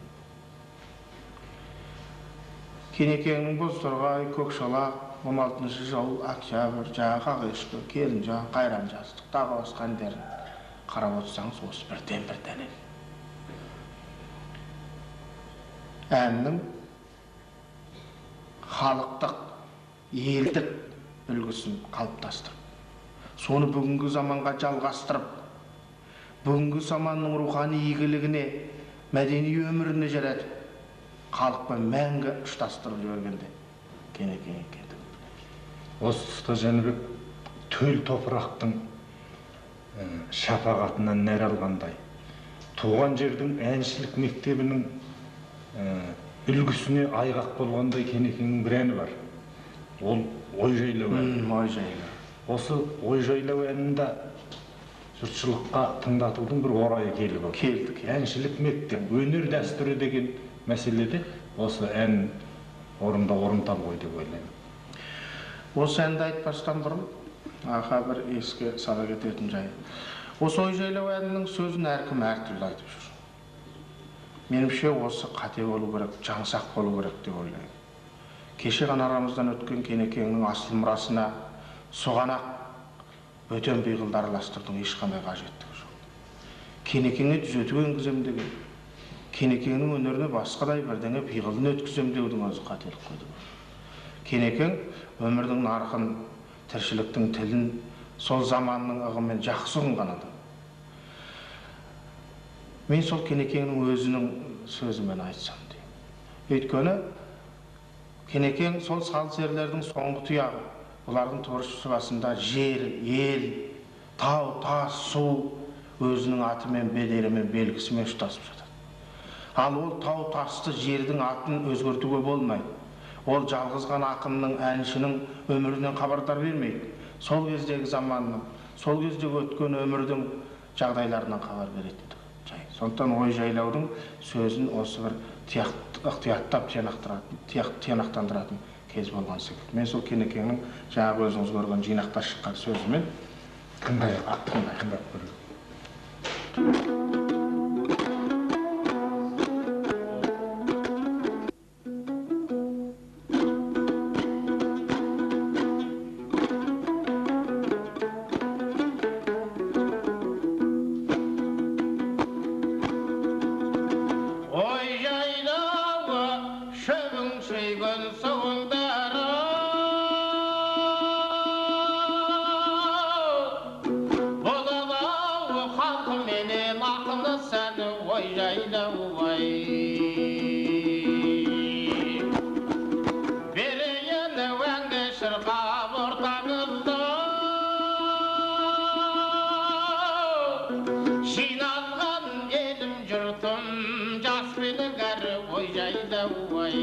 Кенекеңнің Бозторғай, Көкшолақ, 16 жыл, Октябрь, жаңағы Ақ ешкі, Келінжан, Қайран жастық, тағы басқа әндерін қарап отырсаңыз, осы бірден бір дәлел. Әннің халықтық, елдік үлгісін қалыптастырып, соны бүгінгі заманға жалғастырып, бүгінгі заманның рухани игілігіне, мәдени өміріне жаратып, халықпен мәңгі ұштастырып жібергенде Кенекең екен. Осы тұста Жәнібек төл топырақтың шапағатынан нәр алғандай, туған жердің әншілік мектебінің үлгісіне айғақ болғандай Кенекеңнің бір әні бар. Ол Ой жайлау әні. Ой жайлау. Осы Ой жайлау әнінде жұртшылыққа тыңдатудың бір орайы келіп отыр. Келді, келді. Әншілік мектеп, өнер дәстүрі деген мәселеде осы ән орында орынтал ғой деп ойлаймын. Осы әнді айтпастан бұрын аға бір еске сала кететін жай. Осы Ой жайлау әнінің сөзін әркім әртүрлі айтып жүр. Меніңше осы қате болу керек, жаңсақ болу керек деп ойлаймын. Кеше ғана арамыздан өткен Кенекеңнің асыл мұрасына соған-ақ бөтен пиғылды араластырудың ешқандай қажеттігі жоқ. Кенекеңе түзету енгізем деген, Кенекеңнің өнеріне басқадай бірдеңе пиғылын өткізем деудің өзі қателік қой деп. Кенекең өмірдің нарқын, тіршіліктің тілін сол заманның ығымен жақсы ұғынған адам. Мен сол Кенекеңнің өзінің сөзімен айтсам деймін. Өйткені Кенекең сол сал-серілердің соңғы тұяғы, бұлардың творчествосында жер, ел, тау, тас, су өзінің атымен, беделімен, белгісімен ұштасып жатады. Ал ол тау, тасты, жердің атын өзгертуге болмайды. Ол жалғыз ғана ақынның, әншінің өмірінен хабардар бермейді. Сол кездегі заманның, сол кездегі өткен өмірдің жағдайларынан хабар беретін жай. Сондықтан Ой жайлаудың сөзін осы бір ықтияттап тиянақтандыратын кез болған секілді. Мен сол Кенекеңнің жаңағы өзіңіз көрген жинақта шыққан сөзімен тыңдайық, тыңдайық. Тыңдап көрейік. Ой жайлауы, шөбің сүйген суыңдары, Болалау халқыменен ақыны сәні ой жайлауы ай. Берейін әуенге шырқап ортаңызда, жиналған елім жұртым, жас пен кәрі ой жайлауы ай.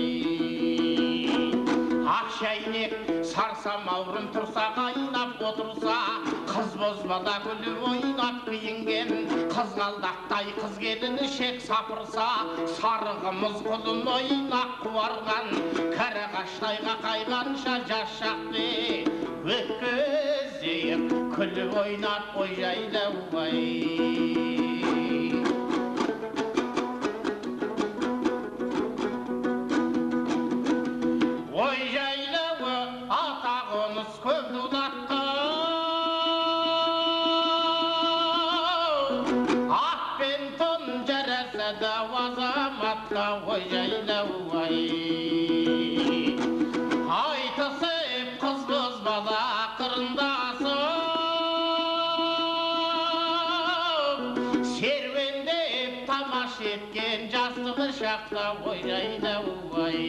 Ақ шәйнек сарсамаурын тұрса қайнап отырса, қыз бозбала күліп ойнап киінген, қызғалдақтай қыз келін ішек сапырса, сары қымыз құлын ойнақ қуарған, кәрі ағаштай қақайғанша жас шақты өткізейік күліп ойнап ой жайлауы ай. Ой жайлауы ата қоныс көп дулатқан, ат пен тон жарасады азаматқа ой жайлауы ай. Айтысып қыз бозбала қырындасып, серуендеп тамаша еткен жастығы шақта ой жайлауы ай.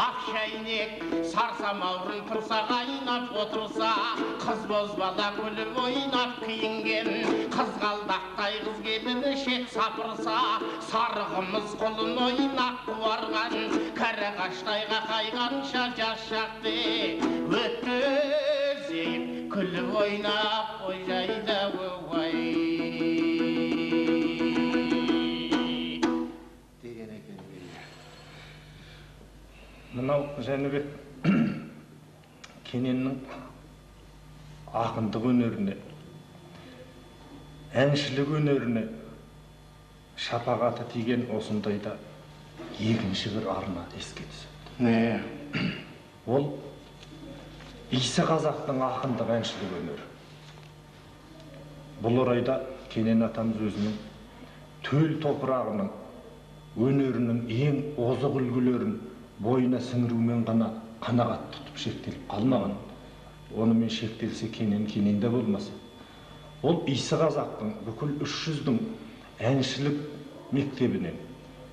Ақ шәйнек сарсамаурын тұрса қайнап отырса, қыз бозбала күліп ойнап киінген, қызғалдақтай қыз келін ішек сапырса, сары қымыз құлын ойнақ қуарған, кәрі ағаштай қақайғанша жас шақты өткізейік күліп ойнап ой жайлауы ай. Мынау Жәнібек Кененнің ақындық өнеріне, әншілік өнеріне шапағаты тиген осындайда екінші бір арна еске түседі. Ол Иісі қазақтың ақындық әншілік өнері. Бұл орайда Кенен атамыз өзінің төл топырағының өнерінің ең озық үлгілерін бойына сіңірумен ғана қанағат тұтып шектеліп қалмаған. Онымен шектелсе Кенен Кенен де болмас. Ол Иісі қазақтың бүкіл 300-дің әншілік мектебінен,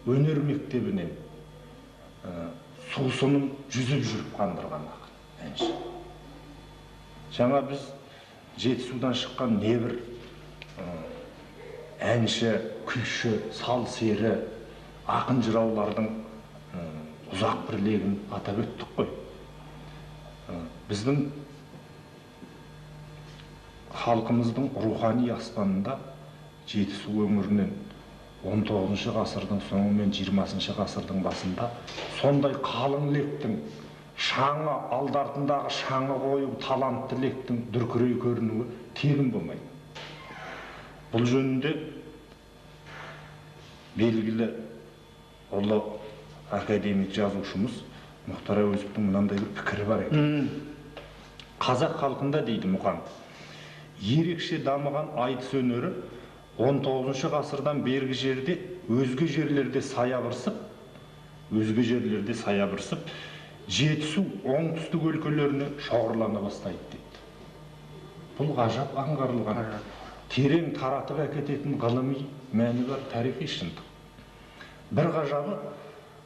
өнер мектебінен сусынын жүзіп жүріп қандырған ақын, әнші. Жаңа біз Жетісудан шыққан небір әнші, күйші, сал сері, ақын жыраулардың ұзақ бір легін атап өттік қой. Біздің халқымыздың рухани аспанында Жетісу өңірінен 19 ғасырдың соңы мен 20 ғасырдың басында сондай қалың лектің шаңы, алдартындағы шаңы қою талантты лектің дүркірей көрінуі тегін болмайды. Бұл жөнінде белгілі ұлы академик жазушымыз Мұхтар Әуезовтің мынандай бір пікірі бар екен. Қазақ халқында, дейді Мұқан, ерекше дамыған айтыс өнері 19 ғасырдан бергі жерде өзге жерлерде саябырсып, Жетісу оңтүстік өлкелеріне шоғырлана бастайды дейді. Бұл ғажап аңғарылған, терең таратып әкететін ғылыми мәні бар тарихи шындық. Бір ғажабы,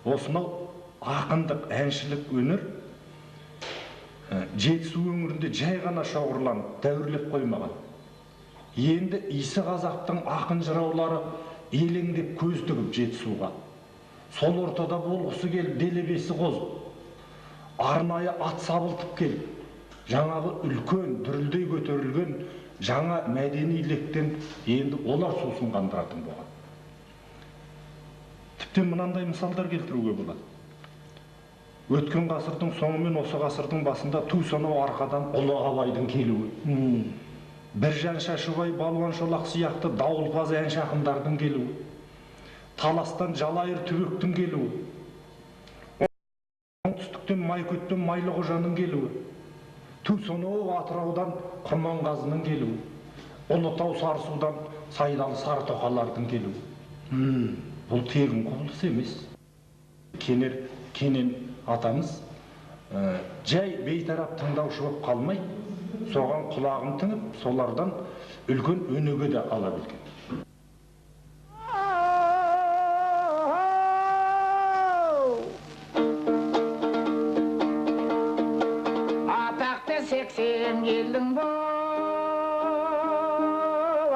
осынау ақындық, әншілік өнер Жетісу өңірінде жай ғана шоғырланып, дәуірлеп қоймаған. Енді Иісі қазақтың ақын жыраулары елеңдеп көз тігіп Жетісуға. Сол ортада болғысы келіп, делебесі қозып, арнайы ат сабылтып келіп, жаңағы үлкен, дүрілдей көтерілген жаңа мәдени лектен енді олар сусын қандыратын болған. Тіптен мынандай мысалдар келтіруге болады. Өткен ғасырдың соңы мен осы ғасырдың басында ту сонау арқадан ұлы Абайдың келуі, Біржан Шашубай, Балуан Шолақ сияқты дауылпаз әнші ақындардың келуі, Таластан Жалайыр Түбектің келуі, оңтүстіктен Майкөттен Майлықожаның келуі, ту сонау Атыраудан Құрманғазының келуі, Ұлытау Сарысудан Сайдалы Сарытоқалардың келуі. Бұл тегін құбылыс емес. Кенен атамыз жай бейтарап тыңдаушы болып қалмай, соған құлағын тыңып, солардан үлкен өнеге де ала білген. Атақты 80 елдің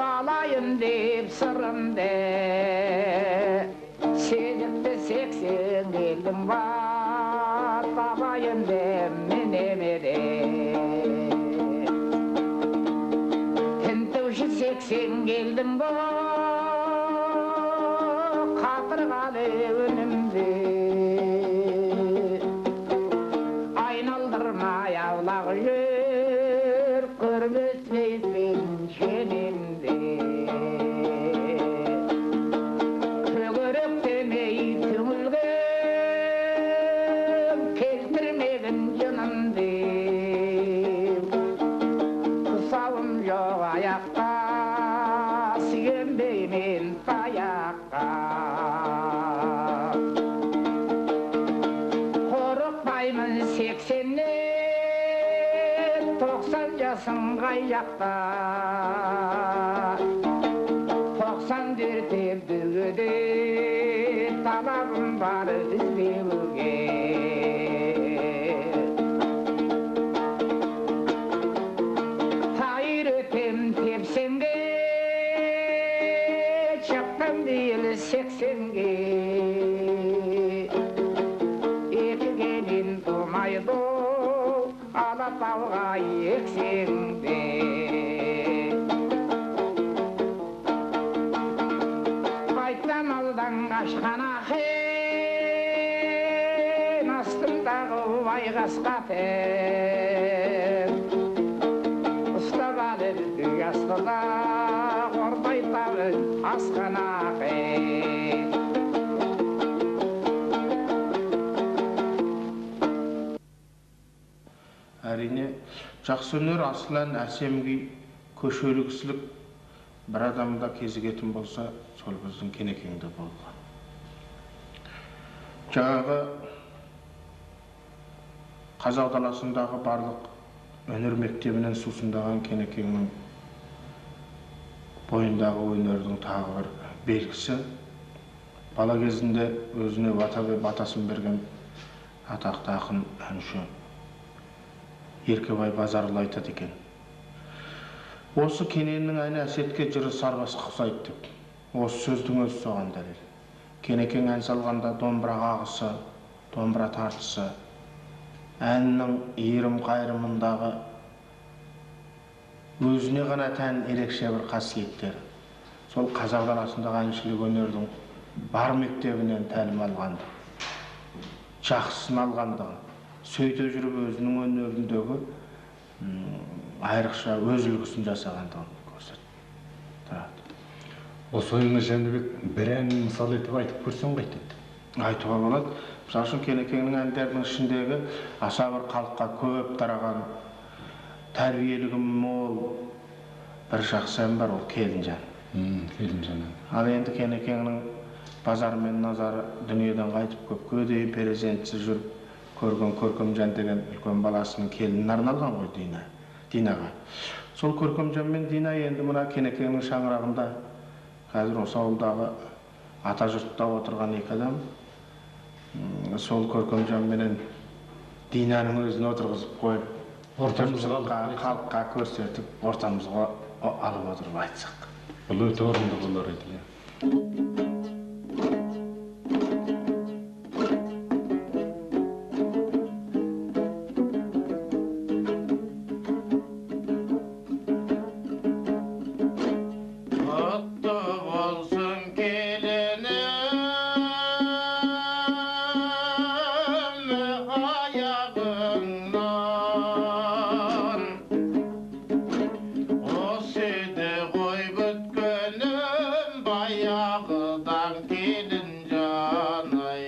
алайын деп сырымды, сезікті 80 елдің бар, табайын деп мінемеде. Тінтуші 80 елдің қатырғалы өнімді, айналдырмай аулақ жүр, көрмөтпейсің шенімді. Төгөрөктемей түңілген, келтірмегін жынымды. Тұсауым жоқ аяққа, сүйенбеймін таяққа. Қорықпаймын 80-нен, 90 жасың қай жақта. 94 дүгіде талабым бар іздеуге. Тайыр өтем тепсенге, шықтым биыл 80-ге. Екі келін тумайды, Алатауға ексең де. Қашқан ақын Астымдағы байғасқа тер. Ұстап алып астыда ордай табы асқанақы. Әрине, жақсы өнер, асыл ән, әсем күй, көшелі кісілік бір адамда кезігетін болса, сол біздің Кенекеңде болған. Жаңағы қазақ даласындағы барлық өнер мектебінен сусындаған Кенекеңнің бойындағы өнердің тағы бір белгісі, бала кезінде өзіне батасын берген атақты ақын әнші Еркебай Базарұлы айтады екен. Осы Кененнің әні Әсетке, жыры Сарбасқа ұқсайды деп. Осы сөздің өзі соған дәлел. Кенекең ән салғанда домбыра қағысы, домбыра тартысы, әннің иірім қайырымындағы өзіне ғана тән ерекше бір қасиеттері. Сол қазақ даласындағы әншілік өнердің бар мектебінен тәлім алғандығы, жақсысын алғандығы, сөйте жүріп өзінің өнеріндегі айрықша өз үлгісін жасағандығын көрсетіп тұрады. Осы ойыңа, Жәнібек, бір әнін мысал етіп айтып көрсең қайтеді? Айтуға болады. Мысал үшін, Кенекеңнің әндерінің ішіндегі аса бір халыққа көп тараған, тәрбиелігі мол бір жақсы ән бар, ол Келінжан. Келінжан әні. Ал енді Кенекеңнің Базар мен Назары дүниеден қайтып көпке дейін перзентсіз жүріп көрген Көркемжан деген үлкен баласының келініне арналған ғой, Дина. Динаға. Сол Көркемжан мен Дина енді мына Кенекеңнің шаңырағында қазір осы ауылдағы ата жұртта отырған екі адам. Сол Көркемжан менен Динаның өзін отырғызып қойып, ортамызға алып халыққа көрсетіп, ортамызға алып отырып айтсақ. Бұл өте орынды болар еді. Құтты болсын келінім аяғыңнан, осы еді ғой күткенім баяғыдан келінжан ай.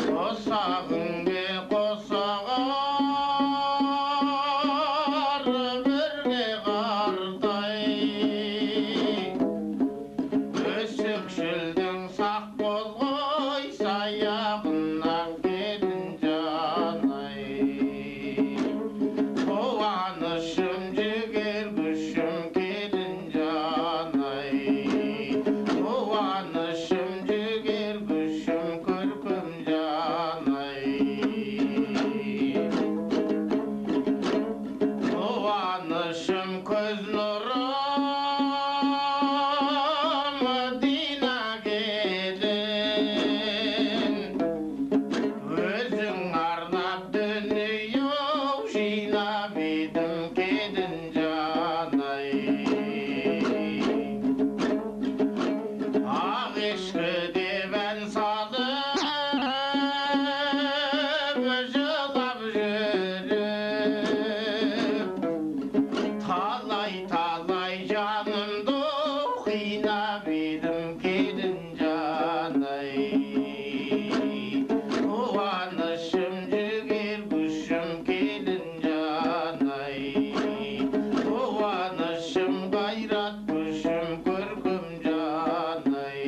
Қосағыңмен қосағар бірге қартай, өсікшілдің сақ болғой саяғынан келінжан ай. Қуанышым, жігер күшім келінжан ай, қуанышым, жігер күшім Көркемжан ай. Қуанышым, көз нұрым Дина келін, өзің арнап дүние жинап едім келінжан ай. Ақ ешкі деп ән салып жылап жүріп, талай-талай жанымды қинап едім келінжан ай. Қуанышым, жігер күшім келінжан ай, қуанышым, қайрат күшім Көркемжан ай.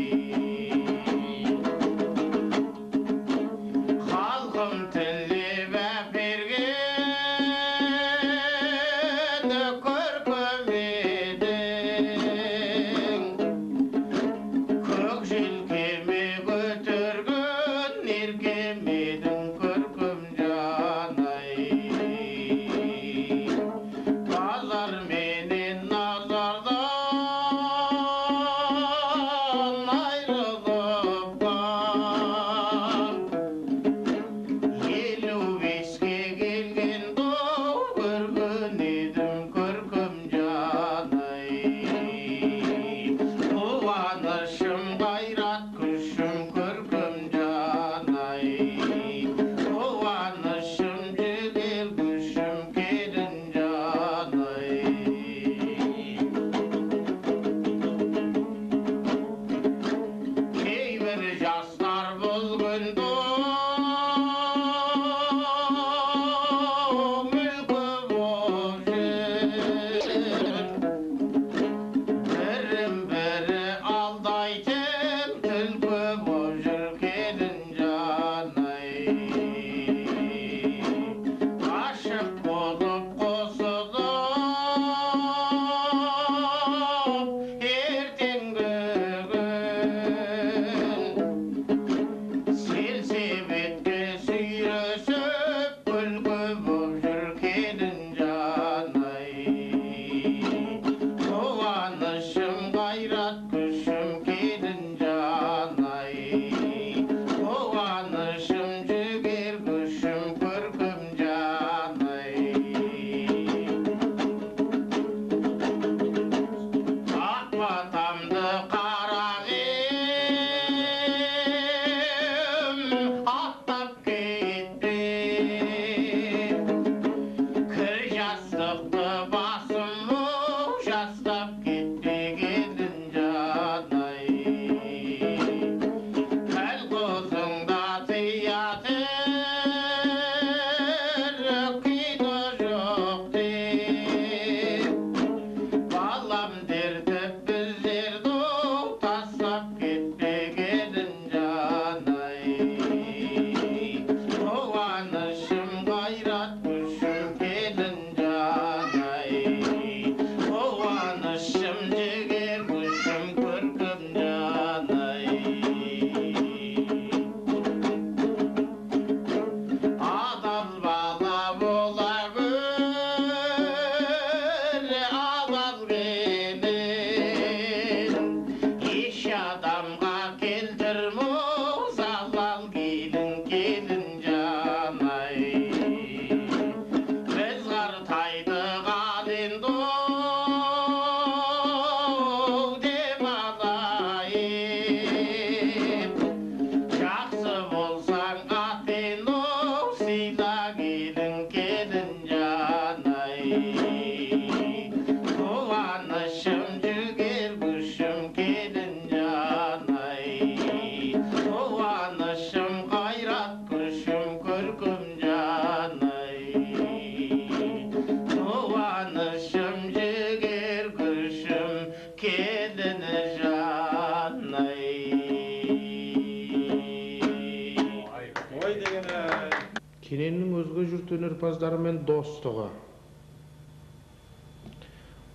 Кененнің өзге жұрт өнерпаздарымен достығы,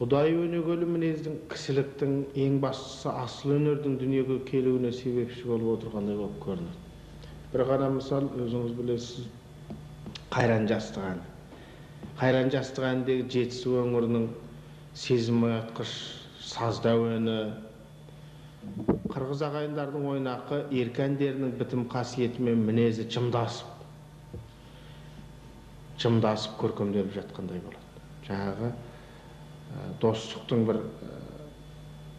ұдайы өнегелі мінездің, кісіліктің, ең бастысы асыл өнердің дүниеге келуіне себепші болып отырғандай болып көрінеді. Бір ғана мысал, өзіңіз білесіз, Қайран жастық әні. Қайран жастық әніндегі Жетісу өңірінің сезім оятқыш сазды әуені, қырғыз ағайындардың ойнақы еркі әндерінің бітім қасиеті мен мінезі жымдасып көркемделіп жатқандай болады. Жаңағы достықтың бір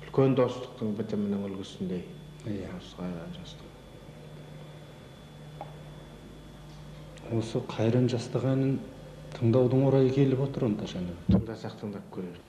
үлкен достықтың бітімінің үлгісіндей. Иә. Осы қайран жастық. Осы қайран жастық әнін тыңдаудың орайы келіп отыр онда, Жәнібек. Тыңдасақ тыңдап көрейік.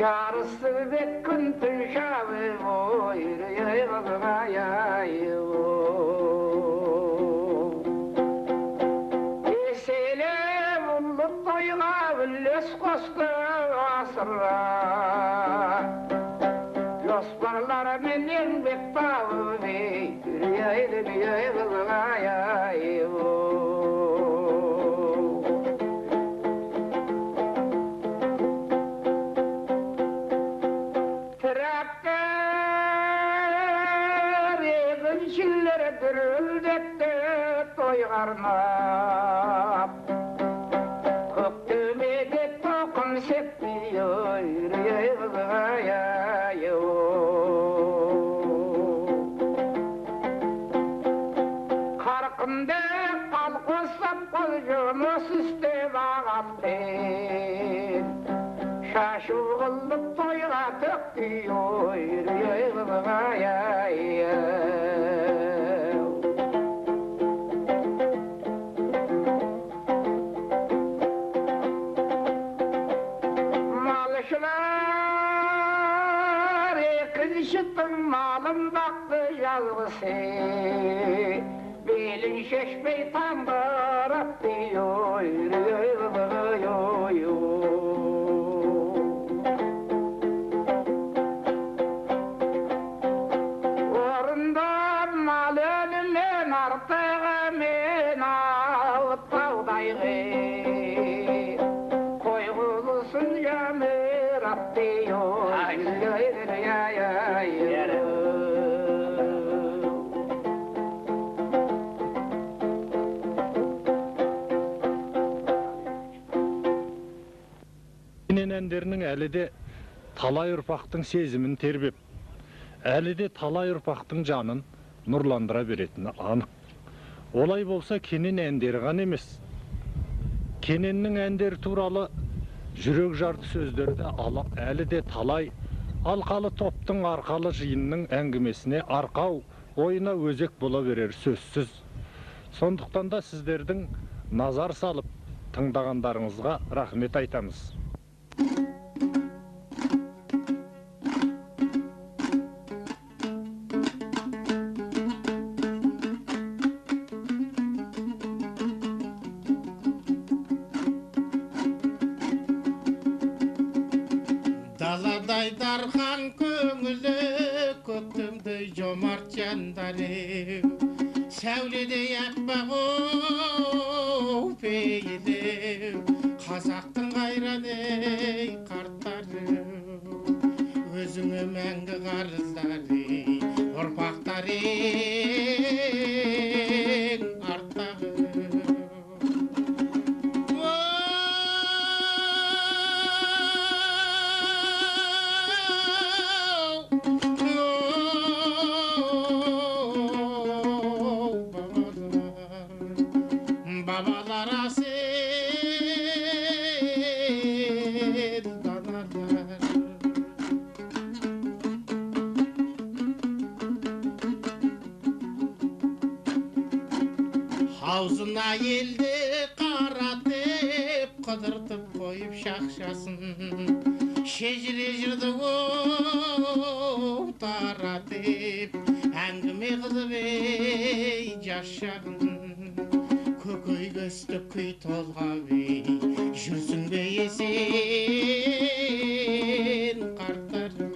Жарысы бек күн түн шабып Еселеп ұлы тойға үлес қосты асырға. Жоспарларымен еңбек тауып Traktör егіншілері дүрілдетті тойғарнап. Көктемеде тоқым септі Қарқынды қалқосып қол жұмыс істеп ағатпен. Шашу қылып тойға төкті Малшылар екіншінің малын бақты жалғысы. Белін шешпей таңдырып Орындап мал өлімнен артығымен алып таудайғы. Қой құлысын жамырап Кенен әндерінің әлі де талай ұрпақтың сезімін тербеп, әлі де талай ұрпақтың жанын нұрландыра беретіні анық. Олай болса Кенен әндері ғана емес, Кененнің әндері туралы жүрек жарды сөздерді әлі де талай алқалы топтың арқалы жиынның әңгімесіне арқау, ойына өзек бола берер сөзсіз. Сондықтан да сіздердің назар салып тыңдағандарыңызға рахмет айтамыз. Даладай дархан көңілі, көктемдей жомарт жандары, сәуледей аппақ оу пейілі, қазақтың қайран ей қарттары, өзіңе мәңгі қарыздар ей, ұрпақтар ең арттағы. Babalar asil danalar. Havzuna елді қаратып, қыдыртып қойып шақшасын. Шежіре жырды оу таратып, әңгіме қылып ей жас шағын. Көкөйге үсті күй толғап ей, жүрсің бе есен қарттарым.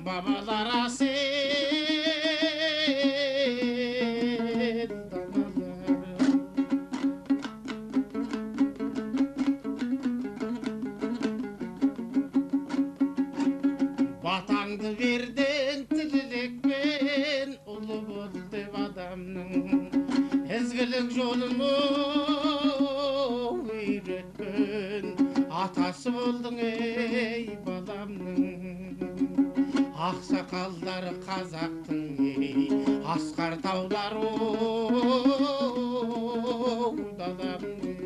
Babalar asil danalar. Батаңды бердің тілекпен, ұлы бол деп адамның ізгілік жолын үйреткен, атасы болдың ей баламның. Ақсақалдары қазақтың ей, асқар таулар оу даламның.